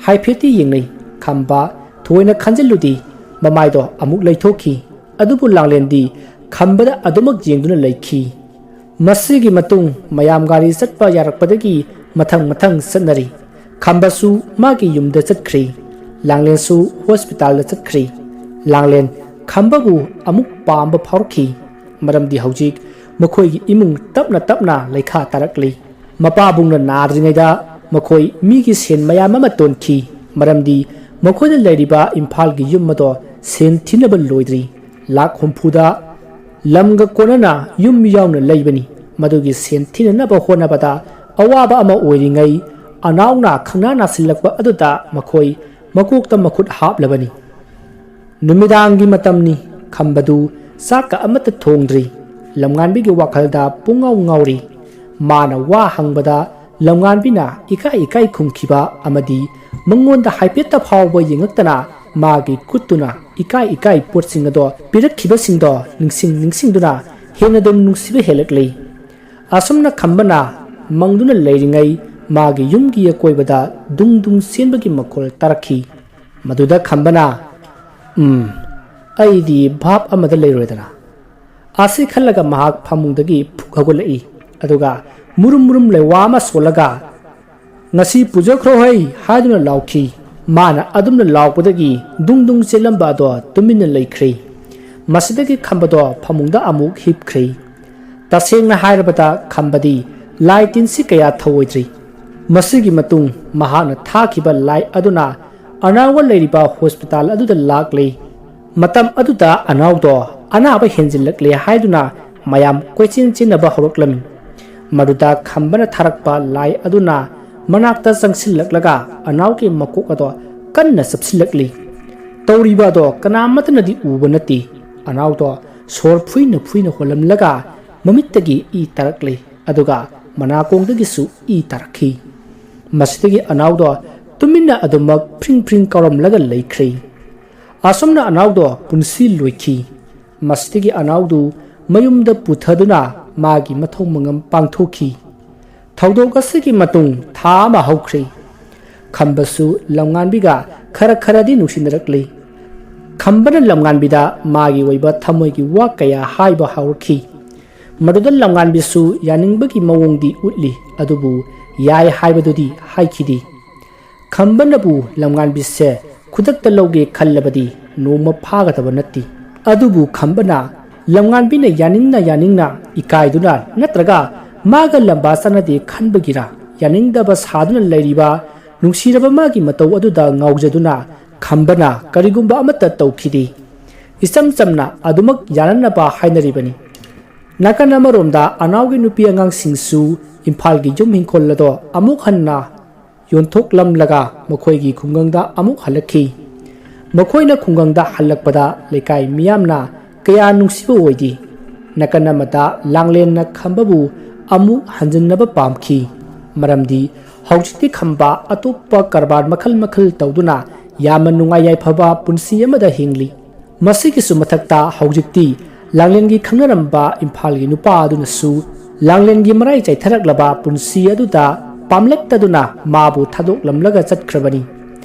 ꯍꯥꯏꯐꯦꯠꯇꯤ ꯌꯦꯡꯅꯩ꯫ ꯈꯝꯕ ꯊꯣꯏꯅ ꯈꯟꯖꯤꯜꯂꯨꯗꯦ꯫ ꯃꯃꯥꯏꯗꯣ ꯑꯃꯨꯛ ꯂꯩꯊꯣꯛꯈꯤ꯫ ꯑꯗꯨꯕꯨ ꯂꯥꯡꯂꯦꯟꯗꯤ ꯈꯝꯕꯗ ꯑꯗꯨꯃꯛ ꯌꯦꯡꯗꯨꯅ ꯂꯩꯈꯤ꯫ ꯃꯁꯤꯒꯤ ꯃꯇꯨꯡ ꯃꯌꯥꯝ ꯒꯥꯔꯤ ꯆꯠꯄ ꯌꯥꯔꯛꯄꯗꯒꯤ ꯃꯊꯪ ꯃꯊꯪ ꯆꯠꯅꯔꯤ꯫ ꯈꯝꯕꯁꯨ ꯃꯥꯒꯤ ꯌꯨꯝꯗ ꯆꯠꯈ꯭ꯔꯦ꯫ ꯂꯥꯡꯂꯦꯟꯁꯨ ꯍꯣꯁꯄꯤꯇꯥꯜꯗ ꯆꯠꯈ꯭ꯔꯦ꯫ ꯂꯥꯡꯂꯦꯟ ꯈꯝꯕꯕꯨ ꯑꯃꯨꯛ ꯄꯥꯝꯕ ꯐꯥꯎꯔꯛꯈꯤ꯫ ꯃꯔꯝꯗꯤ ꯍꯧꯖꯤꯛ ꯃꯈꯣꯏꯒꯤ ꯏꯃꯨꯡ ꯇꯞꯅ ꯇꯞꯅ ꯂꯩꯈꯥ ꯇꯥꯔꯛꯂꯤ꯫ ꯃꯄꯥꯕꯨꯡꯅ ꯅꯥꯗ꯭ꯔꯤꯉꯩꯗ ꯃꯈꯣꯏ ꯃꯤꯒꯤ ꯁꯦꯟ ꯃꯌꯥꯝ ꯑꯃ ꯇꯣꯟꯈꯤ꯫ ꯃꯔꯝꯗꯤ ꯃꯈꯣꯏꯅ ꯂꯩꯔꯤꯕ ꯏꯝꯐꯥꯜꯒꯤ ꯌꯨꯝ ꯑꯗꯣ ꯁꯦꯟ ꯊꯤꯅꯕ ꯂꯣꯏꯗ꯭ꯔꯤ꯫ ꯂꯥꯈ ꯍꯨꯝꯐꯨꯗ ꯂꯝꯒ ꯀꯣꯟꯅꯅ ꯌꯨꯝ ꯌꯥꯎꯅ ꯂꯩꯕꯅꯤ꯫ ꯃꯗꯨꯒꯤ ꯁꯦꯟ ꯊꯤꯅꯅꯕ ꯍꯣꯠꯅꯕꯗ ꯑꯋꯥꯕ ꯑꯃ ꯑꯣꯏꯔꯤꯉꯩ, ꯑꯅꯥꯎꯅ ꯈꯪꯅꯥ ꯅꯥꯁꯤꯜꯂꯛꯄ ꯑꯗꯨꯗ ꯃꯈꯣꯏ ꯃꯀꯣꯛꯇ ꯃꯈꯨꯠ ꯍꯥꯞꯂꯕꯅꯤ꯫ ꯅꯨꯃꯤꯗꯥꯡꯒꯤ ꯃꯇꯝꯅꯤ꯫ ꯈꯝꯕꯗꯨ ꯆꯥꯛꯀ ꯑꯃꯠꯇ ꯊꯣꯡꯗ꯭ꯔꯤ꯫ ꯂꯝꯉꯥꯟꯕꯤꯒꯤ ꯋꯥꯈꯜꯗ ꯄꯨꯡꯉꯥꯎ ꯉꯥꯎꯔꯤ꯫ ꯃꯥꯅ ꯋꯥ ꯍꯪꯕꯗ ꯂꯝꯉꯥꯟꯕꯤꯅ ꯏꯀꯥꯏ ꯏꯀꯥꯏ ꯈꯨꯝꯈꯤꯕ ꯑꯃꯗꯤ ꯃꯉꯣꯟꯗ ꯍꯥꯏꯐꯦꯠꯇ ꯐꯥꯎꯕ ꯌꯦꯡꯉꯛꯇꯅ ꯃꯥꯒꯤ ꯈꯨꯠꯇꯨꯅ ꯏꯀꯥꯏ ꯏꯀꯥꯏ ꯄꯣꯠꯁꯤꯡ ꯑꯗꯣ ꯄꯤꯔꯛꯈꯤꯕꯁꯤꯡꯗꯣ ꯅꯤꯡꯁꯤꯡ ꯅꯤꯡꯁꯤꯡꯗꯨꯅ ꯍꯦꯟꯅ ꯑꯗꯨꯝ ꯅꯨꯡꯁꯤꯕ ꯍꯦꯜꯂꯛꯂꯤ꯫ ꯑꯁꯨꯝꯅ ꯈꯝꯕꯅ ꯃꯪꯗꯨꯅ ꯂꯩꯔꯤꯉꯩ ꯃꯥꯒꯤ ꯌꯨꯝꯒꯤ ꯑꯀꯣꯏꯕꯗ ꯗꯨꯡ ꯗꯨꯡ ꯆꯦꯟꯕꯒꯤ ꯃꯈꯣꯜ ꯇꯥꯔꯛꯈꯤ꯫ ꯃꯗꯨꯗ ꯈꯝꯕꯅ, "ꯎꯝ, ꯑꯩꯗꯤ ꯚꯥꯞ ꯑꯃꯗ ꯂꯩꯔꯣꯏꯗꯅ" ꯑꯁꯤ ꯈꯜꯂꯒ ꯃꯍꯥꯛ ꯐꯃꯨꯡꯗꯒꯤ ꯐꯨꯛ ꯍꯧꯒꯠꯂꯛꯏ꯫ ꯑꯗꯨꯒ ꯃꯨꯔꯨꯝ ꯃꯨꯔꯨꯝ ꯂꯩꯋꯥ ꯑꯃ ꯁꯣꯜꯂꯒ, "ꯉꯁꯤ ꯄꯨꯖꯈ꯭ꯔꯣ ꯍꯩ" ꯍꯥꯏꯗꯨꯅ ꯂꯥꯎꯈꯤ꯫ ꯃꯥꯅ ꯑꯗꯨꯝꯅ ꯂꯥꯎꯕꯗꯒꯤ ꯗꯨꯡ ꯗꯨꯡ ꯆꯦꯜꯂꯝꯕ ꯑꯗꯣ ꯇꯨꯃꯤꯟꯅ ꯂꯩꯈ꯭ꯔꯦ꯫ ꯃꯁꯤꯗꯒꯤ ꯈꯝꯕꯗꯣ ꯐꯃꯨꯡꯗ ꯑꯃꯨꯛ ꯍꯤꯞꯈ꯭ꯔꯦ꯫ ꯇꯁꯦꯡꯅ ꯍꯥꯏꯔꯕꯗ ꯈꯝꯕꯗꯤ ꯂꯥꯏ ꯇꯤꯟꯁꯤ ꯀꯌꯥ ꯊꯧꯑꯣꯏꯗ꯭ꯔꯤ꯫ ꯃꯁꯤꯒꯤ ꯃꯇꯨꯡ ꯃꯍꯥꯛꯅ ꯊꯥꯈꯤꯕ ꯂꯥꯏ ꯑꯗꯨꯅ ꯑꯅꯥꯎꯕ ꯂꯩꯔꯤꯕ ꯍꯣꯁꯄꯤꯇꯥꯜ ꯑꯗꯨꯗ ꯂꯥꯛꯂꯦ꯫ ꯃꯇꯝ ꯑꯗꯨꯗ ꯑꯅꯥꯎꯗꯣ ꯑꯅꯥꯕ ꯍꯦꯟꯖꯤꯜꯂꯛꯂꯦ ꯍꯥꯏꯗꯨꯅ ꯃꯌꯥꯝ ꯀꯣꯏꯆꯦꯟ ꯆꯦꯟꯅꯕ ꯍꯧꯔꯛꯂꯝꯃꯤ꯫ ꯃꯗꯨꯗ ꯈꯝꯕꯅ ꯊꯥꯔꯛꯄ ꯂꯥꯏ ꯑꯗꯨꯅ ꯃꯅꯥꯛꯇ ꯆꯪꯁꯤꯜꯂꯛꯂꯒ ꯑꯅꯥꯎꯒꯤ ꯃꯀꯣꯛ ꯑꯗꯣ ꯀꯟꯅ ꯆꯞꯁꯤꯜꯂꯛꯂꯤ꯫ ꯇꯧꯔꯤꯕ ꯑꯗꯣ ꯀꯅꯥꯃꯠꯇꯅꯗꯤ ꯎꯕ ꯅꯠꯇꯦ꯫ ꯑꯅꯥꯎꯗꯣ ꯁꯣꯔ ꯐꯨꯏꯅ ꯐꯨꯏꯅ ꯍꯣꯜꯂꯝꯂꯒ ꯃꯃꯤꯠꯇꯒꯤ ꯏ ꯇꯥꯔꯛꯂꯤ꯫ ꯑꯗꯨꯒ ꯃꯅꯥꯀꯣꯡꯗꯒꯤꯁꯨ ꯏ ꯇꯥꯔꯛꯈꯤ꯫ ꯃꯁꯤꯗꯒꯤ ꯑꯅꯥꯎꯗꯣ ꯇꯨꯃꯤꯟꯅ ꯑꯗꯨꯃꯛ ꯐ꯭ꯔꯤꯡ ꯐ꯭ꯔꯤꯡ ꯀꯥꯎꯔꯝꯂꯒ ꯂꯩꯈ꯭ꯔꯦ꯫ ꯑꯁꯨꯝꯅ ꯑꯅꯥꯎꯗꯣ ꯄꯨꯟꯁꯤ ꯂꯣꯏꯈꯤ꯫ ꯃꯁꯤꯗꯒꯤ ꯑꯅꯥꯎꯗꯨ ꯃꯌꯨꯝꯗ ꯄꯨꯊꯗꯨꯅ ꯃꯥꯒꯤ ꯃꯊꯧ ꯃꯉꯝ ꯄꯥꯡꯊꯣꯛꯈꯤ꯫ ꯊꯧꯗꯣꯛ ꯑꯁꯤꯒꯤ ꯃꯇꯨꯡ ꯊꯥ ꯑꯃ ꯍꯧꯈ꯭ꯔꯦ꯫ ꯈꯝꯕꯁꯨ ꯂꯝꯉꯥꯟꯕꯤꯒ ꯈꯔ ꯈꯔꯗꯤ ꯅꯨꯡꯁꯤꯅꯔꯛꯂꯤ꯫ ꯈꯝꯕꯅ ꯂꯝꯉꯥꯟꯕꯤꯗ ꯃꯥꯒꯤ ꯑꯣꯏꯕ ꯊꯃꯣꯏꯒꯤ ꯋꯥ ꯀꯌꯥ ꯍꯥꯏꯕ ꯍꯧꯔꯛꯈꯤ꯫ ꯃꯗꯨꯗ ꯂꯝꯉꯥꯟꯕꯤꯁꯨ ꯌꯥꯅꯤꯡꯕꯒꯤ ꯃꯑꯣꯡꯗꯤ ꯎꯠꯂꯤ, ꯑꯗꯨꯕꯨ ꯌꯥꯏ ꯍꯥꯏꯕꯗꯨꯗꯤ ꯍꯥꯏꯈꯤꯗꯦ꯫ ꯈꯝꯕꯅꯕꯨ ꯂꯝꯉꯥꯟꯕꯤꯁꯦ ꯈꯨꯗꯛꯇ ꯂꯧꯒꯦ ꯈꯜꯂꯕꯗꯤ ꯅꯣꯡꯃ ꯐꯥꯒꯗꯕ ꯅꯠꯇꯦ꯫ ꯑꯗꯨꯕꯨ ꯈꯝꯕꯅ ꯂꯝꯉꯥꯟꯕꯤꯅ ꯌꯥꯅꯤꯡꯅ ꯌꯥꯅꯤꯡꯅ ꯏꯀꯥꯏꯗꯨꯅ ꯅꯠꯇ꯭ꯔꯒ ꯃꯥꯒ ꯂꯝꯕꯥ ꯆꯥꯅꯗꯦ ꯈꯟꯕꯒꯤꯔ ꯌꯥꯅꯤꯡꯗꯕ ꯁꯥꯗꯨꯅ ꯂꯩꯔꯤꯕ ꯅꯨꯡꯁꯤꯔꯕ ꯃꯥꯒꯤ ꯃꯇꯧ ꯑꯗꯨꯗ ꯉꯥꯎꯖꯗꯨꯅ ꯈꯝꯕꯅ ꯀꯔꯤꯒꯨꯝꯕ ꯑꯃꯠꯇ ꯇꯧꯈꯤꯗꯦ꯫ ꯏꯆꯝ ꯆꯝꯅ ꯑꯗꯨꯃꯛ ꯌꯥꯅꯅꯕ ꯍꯥꯏꯅꯔꯤꯕꯅꯤ꯫ ꯅꯥꯀꯟ ꯑꯃꯔꯣꯝꯗ ꯑꯅꯥꯎꯒꯤ ꯅꯨꯄꯤ ꯑꯉꯥꯡꯁꯤꯡꯁꯨ ꯏꯝꯐꯥꯜꯒꯤ ꯌꯨꯝ ꯏꯪꯈꯣꯜ ꯑꯗꯣ ꯑꯃꯨꯛ ꯍꯟꯅ ꯌꯣꯟꯊꯣꯛꯂꯝꯂꯒ ꯃꯈꯣꯏꯒꯤ ꯈꯨꯡꯒꯪꯗ ꯑꯃꯨꯛ ꯍꯜꯂꯛꯈꯤ꯫ ꯃꯈꯣꯏꯅ ꯈꯨꯡꯒꯪꯗ ꯍꯜꯂꯛꯄꯗ ꯂꯩꯀꯥꯏ ꯃꯤꯌꯥꯝꯅ ꯀꯌꯥ ꯅꯨꯡꯁꯤꯕ ꯑꯣꯏꯗꯦ꯫ ꯅꯥꯀꯟ ꯑꯃꯗ ꯂꯥꯡꯂꯦꯟꯅ ꯈꯝꯕꯕꯨ ꯑꯃꯨꯛ ꯍꯟꯖꯤꯟꯅꯕ ꯄꯥꯝꯈꯤ꯫ ꯃꯔꯝꯗꯤ ꯍꯧꯖꯤꯛꯇꯤ ꯈꯝꯕ ꯑꯇꯣꯞꯄ ꯀꯔꯕꯥꯔ ꯃꯈꯜ ꯃꯈꯜ ꯇꯧꯗꯨꯅ ꯌꯥꯝꯅ ꯅꯨꯡꯉꯥꯏ ꯌꯥꯏꯐꯕ ꯄꯨꯟꯁꯤ ꯑꯃꯗ ꯍꯤꯡꯂꯤ꯫ ꯃꯁꯤꯒꯤꯁꯨ ꯃꯊꯛꯇ ꯍꯧꯖꯤꯛꯇꯤ ꯂꯥꯡꯂꯦꯟꯒꯤ ꯈꯪꯅꯔꯝꯕ ꯏꯝꯐꯥꯜꯒꯤ ꯅꯨꯄꯥ ꯑꯗꯨꯅꯁꯨ ꯂꯥꯡꯂꯦꯟꯒꯤ ꯃꯔꯥꯏ ꯆꯥꯏꯊꯔꯛꯂꯕ ꯄꯨꯟꯁꯤ ꯑꯗꯨꯗ ꯄꯥꯝꯂꯛꯇꯗꯨꯅ ꯃꯥꯕꯨ ꯊꯥꯗꯣꯛꯂꯝꯂꯒ ꯆꯠꯈ꯭ꯔꯕꯅꯤ꯫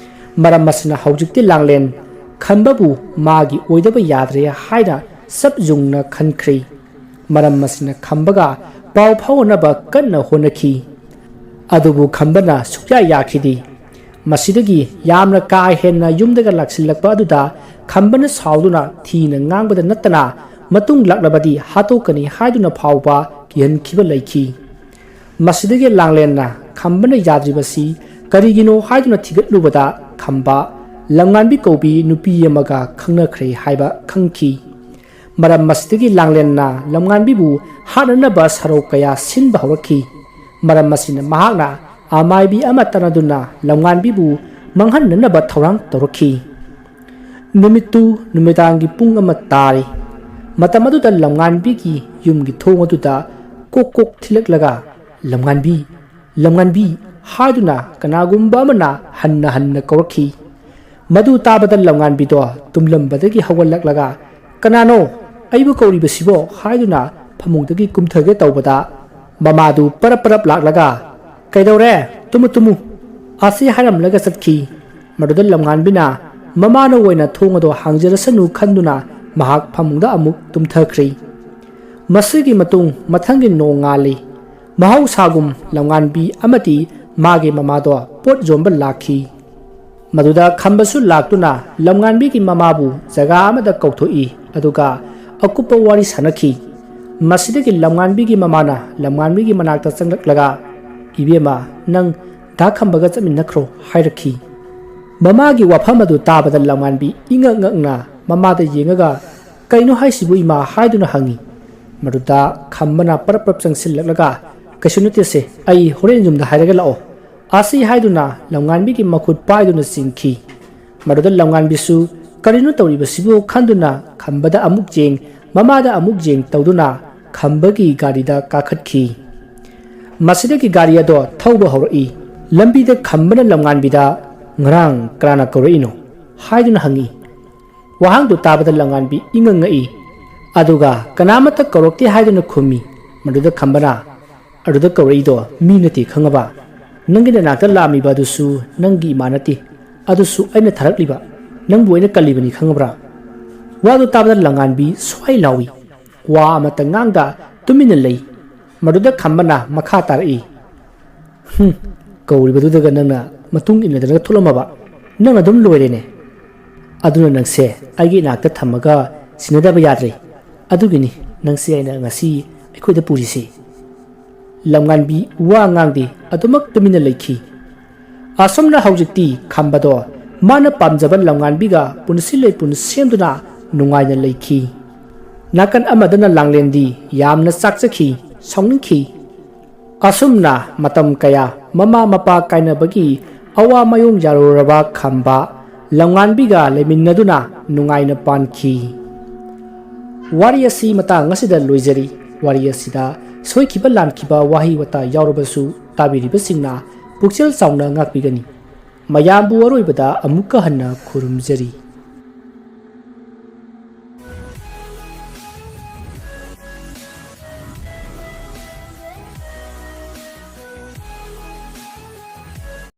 ꯃꯔꯝ ꯑꯁꯤꯅ ꯍꯧꯖꯤꯛꯇꯤ ꯂꯥꯡꯂꯦꯟ ꯈꯝꯕꯕꯨ ꯃꯥꯒꯤ ꯑꯣꯏꯗꯕ ꯌꯥꯗ꯭ꯔꯦ ꯍꯥꯏꯅ ꯆꯞ ꯌꯨꯡꯅ ꯈꯟꯈ꯭ꯔꯦ꯫ ꯃꯔꯝ ꯑꯁꯤꯅ ꯈꯝꯕꯒ ꯄꯥꯎ ꯐꯥꯎꯅꯅꯕ ꯀꯟꯅ ꯍꯣꯠꯅꯈꯤ꯫ ꯑꯗꯨꯕꯨ ꯈꯝꯕꯅ ꯁꯨꯛꯌꯥ ꯌꯥꯈꯤꯗꯦ꯫ ꯃꯁꯤꯗꯒꯤ ꯌꯥꯝꯅ ꯀꯥ ꯍꯦꯟꯅ ꯌꯨꯝꯗꯒ ꯂꯥꯛꯁꯤꯜꯂꯛꯄ ꯑꯗꯨꯗ ꯈꯝꯕꯅ ꯁꯥꯎꯗꯨꯅ ꯊꯤꯅ ꯉꯥꯡꯕꯗ ꯅꯠꯇꯅ ꯃꯇꯨꯡ ꯂꯥꯛꯂꯕꯗꯤ ꯍꯥꯠꯇꯣꯛꯀꯅꯤ ꯍꯥꯏꯗꯨꯅ ꯐꯥꯎꯕ ꯀꯤꯍꯟꯈꯤꯕ ꯂꯩꯈꯤ꯫ ꯃꯁꯤꯗꯒꯤ ꯂꯥꯡꯂꯦꯟꯅ ꯈꯝꯕꯅ ꯌꯥꯗ꯭ꯔꯤꯕꯁꯤ ꯀꯔꯤꯒꯤꯅꯣ ꯍꯥꯏꯗꯨꯅ ꯊꯤꯒꯠꯂꯨꯕꯗ ꯈꯝꯕ ꯂꯝꯉꯥꯟꯕꯤ ꯀꯧꯕꯤ ꯅꯨꯄꯤ ꯑꯃꯒ ꯈꯪꯅꯈ꯭ꯔꯦ ꯍꯥꯏꯕ ꯈꯪꯈꯤ꯫ ꯃꯔꯝ ꯑꯁꯤꯗꯒꯤ ꯂꯥꯡꯂꯦꯟꯅ ꯂꯝꯉꯥꯟꯕꯤꯕꯨ ꯍꯥꯠꯅꯅꯕ ꯁꯔꯧ ꯀꯌꯥ ꯁꯤꯟꯕ ꯍꯧꯔꯛꯈꯤ꯫ ꯃꯔꯝ ꯑꯁꯤꯅ ꯃꯍꯥꯛꯅ ꯑꯃꯥꯏꯕꯤ ꯑꯃ ꯇꯥꯟꯅꯗꯨꯅ ꯂꯝꯉꯥꯟꯕꯤꯕꯨ ꯃꯥꯡꯍꯟꯅꯅꯕ ꯊꯧꯔꯥꯡ ꯇꯧꯔꯛꯈꯤ꯫ ꯅꯨꯃꯤꯠꯇꯨ ꯅꯨꯃꯤꯗꯥꯡꯒꯤ ꯄꯨꯡ ꯑꯃ ꯇꯥꯔꯦ꯫ ꯃꯇꯝ ꯑꯗꯨꯗ ꯂꯝꯉꯥꯟꯕꯤꯒꯤ ꯌꯨꯝꯒꯤ ꯊꯣꯡ ꯑꯗꯨꯗ ꯀꯣꯛ ꯀꯣꯛ ꯊꯤꯜꯂꯛꯂꯒ, "ꯂꯝꯉꯥꯟꯕꯤ, ꯂꯝꯉꯥꯟꯕꯤ" ꯍꯥꯏꯗꯨꯅ ꯀꯅꯥꯒꯨꯝꯕ ꯑꯃꯅ ꯍꯟꯅ ꯍꯟꯅ ꯀꯧꯔꯛꯈꯤ꯫ ꯃꯗꯨ ꯇꯥꯕꯗ ꯂꯝꯉꯥꯟꯕꯤꯗꯣ ꯇꯨꯝꯂꯝꯕꯗꯒꯤ ꯍꯧꯒꯠꯂꯛꯂꯒ, "ꯀꯅꯥꯅꯣ? ꯑꯩꯕꯨ ꯀꯧꯔꯤꯕꯁꯤꯕꯣ?" ꯍꯥꯏꯗꯨꯅ ꯐꯃꯨꯡꯗꯒꯤ ꯀꯨꯝꯊꯒꯦ ꯇꯧꯕꯗ, ꯃꯃꯥꯗꯨ ꯄꯔꯞ ꯄꯔꯞ ꯂꯥꯛꯂꯒ, "ꯀꯩꯗꯧꯔꯦ? ꯇꯨꯝꯃꯨ, ꯇꯨꯝꯃꯨ" ꯑꯁꯤ ꯍꯥꯏꯔꯝꯂꯒ ꯆꯠꯈꯤ꯫ ꯃꯗꯨꯗ ꯂꯝꯉꯥꯟꯕꯤꯅ ꯃꯃꯥꯅ ꯑꯣꯏꯅ ꯊꯣꯡ ꯑꯗꯨ ꯍꯥꯡꯖꯔꯁꯅꯨ ꯈꯟꯗꯨꯅ ꯃꯍꯥꯛ ꯐꯃꯨꯡꯗ ꯑꯃꯨꯛ ꯇꯨꯝꯊꯈ꯭ꯔꯤ꯫ ꯃꯁꯤꯒꯤ ꯃꯇꯨꯡ ꯃꯊꯪꯒꯤ ꯅꯣꯡꯉꯥꯜꯂꯤ꯫ ꯃꯍꯧꯁꯥꯒꯨꯝ ꯂꯝꯉꯥꯟꯕꯤ ꯑꯃꯗꯤ ꯃꯥꯒꯤ ꯃꯃꯥꯗꯣ ꯄꯣꯠ ꯌꯣꯟꯕ ꯂꯥꯛꯈꯤ꯫ ꯃꯗꯨꯗ ꯈꯝꯕꯁꯨ ꯂꯥꯛꯇꯨꯅ ꯂꯝꯉꯥꯟꯕꯤꯒꯤ ꯃꯃꯥꯕꯨ ꯖꯒꯥ ꯑꯃꯗ ꯀꯧꯊꯣꯛꯏ, ꯑꯗꯨꯒ ꯑꯀꯨꯞꯄ ꯋꯥꯔꯤ ꯁꯥꯟꯅꯈꯤ꯫ ꯃꯁꯤꯗꯒꯤ ꯂꯝꯉꯥꯟꯕꯤꯒꯤ ꯃꯃꯥꯅ ꯂꯝꯉꯥꯟꯕꯤꯒꯤ ꯃꯅꯥꯛꯇ ꯆꯪꯂꯛꯂꯒ, "ꯏꯕꯦꯝꯃ, ꯅꯪ ꯗꯥ ꯈꯝꯕꯒ ꯆꯠꯃꯤꯟꯅꯈ꯭ꯔꯣ" ꯍꯥꯏꯔꯛꯈꯤ꯫ ꯃꯃꯥꯒꯤ ꯋꯥꯐꯝ ꯑꯗꯨ ꯇꯥꯕꯗ ꯂꯝꯉꯥꯟꯕꯤ ꯏꯉꯛ ꯉꯛꯅ ꯃꯃꯥꯗ ꯌꯦꯡꯉꯒ, "ꯀꯩꯅꯣ ꯍꯥꯏꯁꯤꯕꯨ, ꯏꯃꯥ?" ꯍꯥꯏꯗꯨꯅ ꯍꯪꯉꯤ꯫ ꯃꯗꯨꯗ ꯈꯝꯕꯅ ꯄꯔꯞ ꯄꯔꯞ ꯆꯪꯁꯤꯜꯂꯛꯂꯒ, "ꯀꯩꯁꯨ ꯅꯠꯇꯦꯁꯦ, ꯑꯩ ꯍꯣꯔꯦꯟ ꯌꯨꯝꯗ ꯍꯥꯏꯔꯒ ꯂꯥꯛꯑꯣ" ꯑꯁꯤ ꯍꯥꯏꯗꯨꯅ ꯂꯝꯉꯥꯟꯕꯤꯒꯤ ꯃꯈꯨꯠ ꯄꯥꯏꯗꯨꯅ ꯆꯦꯟꯈꯤ꯫ ꯃꯗꯨꯗ ꯂꯝꯉꯥꯟꯕꯤꯁꯨ ꯀꯔꯤꯅꯣ ꯇꯧꯔꯤꯕꯁꯤꯕꯨ ꯈꯟꯗꯨꯅ ꯈꯝꯕꯗ ꯑꯃꯨꯛ ꯌꯦꯡ, ꯃꯃꯥꯗ ꯑꯃꯨꯛ ꯌꯦꯡ ꯇꯧꯗꯨꯅ ꯈꯝꯕꯒꯤ ꯒꯥꯔꯤꯗ ꯀꯥꯈꯠꯈꯤ꯫ ꯃꯁꯤꯗꯒꯤ ꯒꯥꯔꯤ ꯑꯗꯣ ꯊꯧꯕ ꯍꯧꯔꯛꯏ꯫ ꯂꯝꯕꯤꯗ ꯈꯝꯕꯅ ꯂꯝꯉꯥꯟꯕꯤꯗ, "ꯉꯔꯥꯡ ꯀꯅꯥꯅ ꯀꯧꯔꯛꯏꯅꯣ?" ꯍꯥꯏꯗꯨꯅ ꯍꯪꯉꯤ꯫ ꯋꯥꯍꯪꯗꯨ ꯇꯥꯕꯗ ꯂꯝꯉꯥꯟꯕꯤ ꯏꯉꯛ ꯉꯛꯏ꯫ ꯑꯗꯨꯒ ꯀꯅꯥꯃꯠꯇ ꯀꯧꯔꯛꯇꯦ ꯍꯥꯏꯗꯨꯅ ꯈꯨꯝꯃꯤ꯫ ꯃꯗꯨꯗ ꯈꯝꯕꯅ, "ꯑꯗꯨꯗ ꯀꯧꯔꯛꯏꯗꯣ ꯃꯤ ꯅꯠꯇꯦ ꯈꯪꯉꯕ? ꯅꯪꯒꯤ ꯅꯅꯥꯛꯇ ꯂꯥꯛꯂꯝꯃꯤꯕ ꯑꯗꯨꯁꯨ ꯅꯪꯒꯤ ꯏꯃꯥ ꯅꯠꯇꯦ, ꯑꯗꯨꯁꯨ ꯑꯩꯅ ꯊꯥꯔꯛꯂꯤꯕ, ꯅꯪꯕꯨ ꯑꯩꯅ ꯀꯜꯂꯤꯕꯅꯤ ꯈꯪꯉꯕ꯭ꯔꯥ?" ꯋꯥꯗꯨ ꯇꯥꯕꯗ ꯂꯝꯉꯥꯟꯕꯤ ꯁ꯭ꯋꯥꯏ ꯂꯥꯎꯏ꯫ ꯋꯥ ꯑꯃꯠꯇ ꯉꯥꯡꯗ ꯇꯨꯃꯤꯟꯅ ꯂꯩ꯫ ꯃꯗꯨꯗ ꯈꯝꯕꯅ ꯃꯈꯥ ꯇꯥꯔꯛꯏ, "ꯍꯨꯝ, ꯀꯧꯔꯤꯕꯗꯨꯗꯒ ꯅꯪꯅ ꯃꯇꯨꯡ ꯏꯟꯅꯗꯅꯒ ꯊꯣꯛꯂꯝꯃꯕ? ꯅꯪ ꯑꯗꯨꯝ ꯂꯣꯏꯔꯦꯅꯦ꯫ ꯑꯗꯨꯅ ꯅꯪꯁꯦ ꯑꯩꯒꯤ ꯏꯅꯥꯛꯇ ꯊꯝꯃꯒ ꯁꯤꯟꯅꯗꯕ ꯌꯥꯗ꯭ꯔꯦ꯫ ꯑꯗꯨꯒꯤꯅꯤ ꯅꯪꯁꯦ ꯑꯩꯅ ꯉꯁꯤ ꯑꯩꯈꯣꯏꯗ ꯄꯨꯔꯤꯁꯤ꯫" ꯂꯝꯉꯥꯟꯕꯤ ꯋꯥ ꯉꯥꯡꯗꯦ, ꯑꯗꯨꯃꯛ ꯇꯨꯃꯤꯟꯅ ꯂꯩꯈꯤ꯫ ꯑꯁꯨꯝꯅ ꯍꯧꯖꯤꯛꯇꯤ ꯈꯝꯕꯗꯣ ꯃꯥꯅ ꯄꯥꯝꯖꯕ ꯂꯝꯉꯥꯟꯕꯤꯒ ꯄꯨꯟꯁꯤ ꯂꯩꯄꯨꯟ ꯁꯦꯝꯗꯨꯅ ꯅꯨꯡꯉꯥꯏꯅ ꯂꯩꯈꯤ꯫ ꯅꯥꯀꯟ ꯑꯃꯗꯅ ꯂꯥꯡꯂꯦꯟꯗꯤ ꯌꯥꯝꯅ ꯆꯥꯛꯆꯈꯤ, ꯁꯥꯎꯅꯤꯡꯈꯤ꯫ ꯑꯁꯨꯝꯅ ꯃꯇꯝ ꯀꯌꯥ ꯃꯃꯥ ꯃꯄꯥ ꯀꯥꯏꯅꯕꯒꯤ ꯑꯋꯥ ꯃꯥꯏꯌꯣꯡ ꯌꯥꯔꯨꯔꯕ ꯈꯝꯕ ꯂꯝꯉꯥꯟꯕꯤꯒ ꯂꯩꯃꯤꯟꯅꯗꯨꯅ ꯅꯨꯡꯉꯥꯏꯅ ꯄꯥꯟꯈꯤ꯫ ꯋꯥꯔꯤ ꯑꯁꯤ ꯃꯇꯥꯡ ꯑꯁꯤꯗ ꯂꯣꯏꯖꯔꯤ꯫ ꯋꯥꯔꯤ ꯑꯁꯤꯗ ꯁꯣꯏꯈꯤꯕ ꯂꯥꯟꯈꯤꯕ ꯋꯥꯍꯩ ꯋꯥꯇꯥ ꯌꯥꯎꯔꯕꯁꯨ ꯇꯥꯕꯤꯔꯤꯕꯁꯤꯡꯅ ꯄꯨꯛꯆꯦꯜ ꯆꯥꯎꯅ ꯉꯥꯛꯄꯤꯒꯅꯤ꯫ ꯃꯌꯥꯝꯕꯨ ꯑꯔꯣꯏꯕꯗ ꯑꯃꯨꯛꯀ ꯍꯟꯅ ꯈꯨꯔꯨꯝꯖꯔꯤ꯫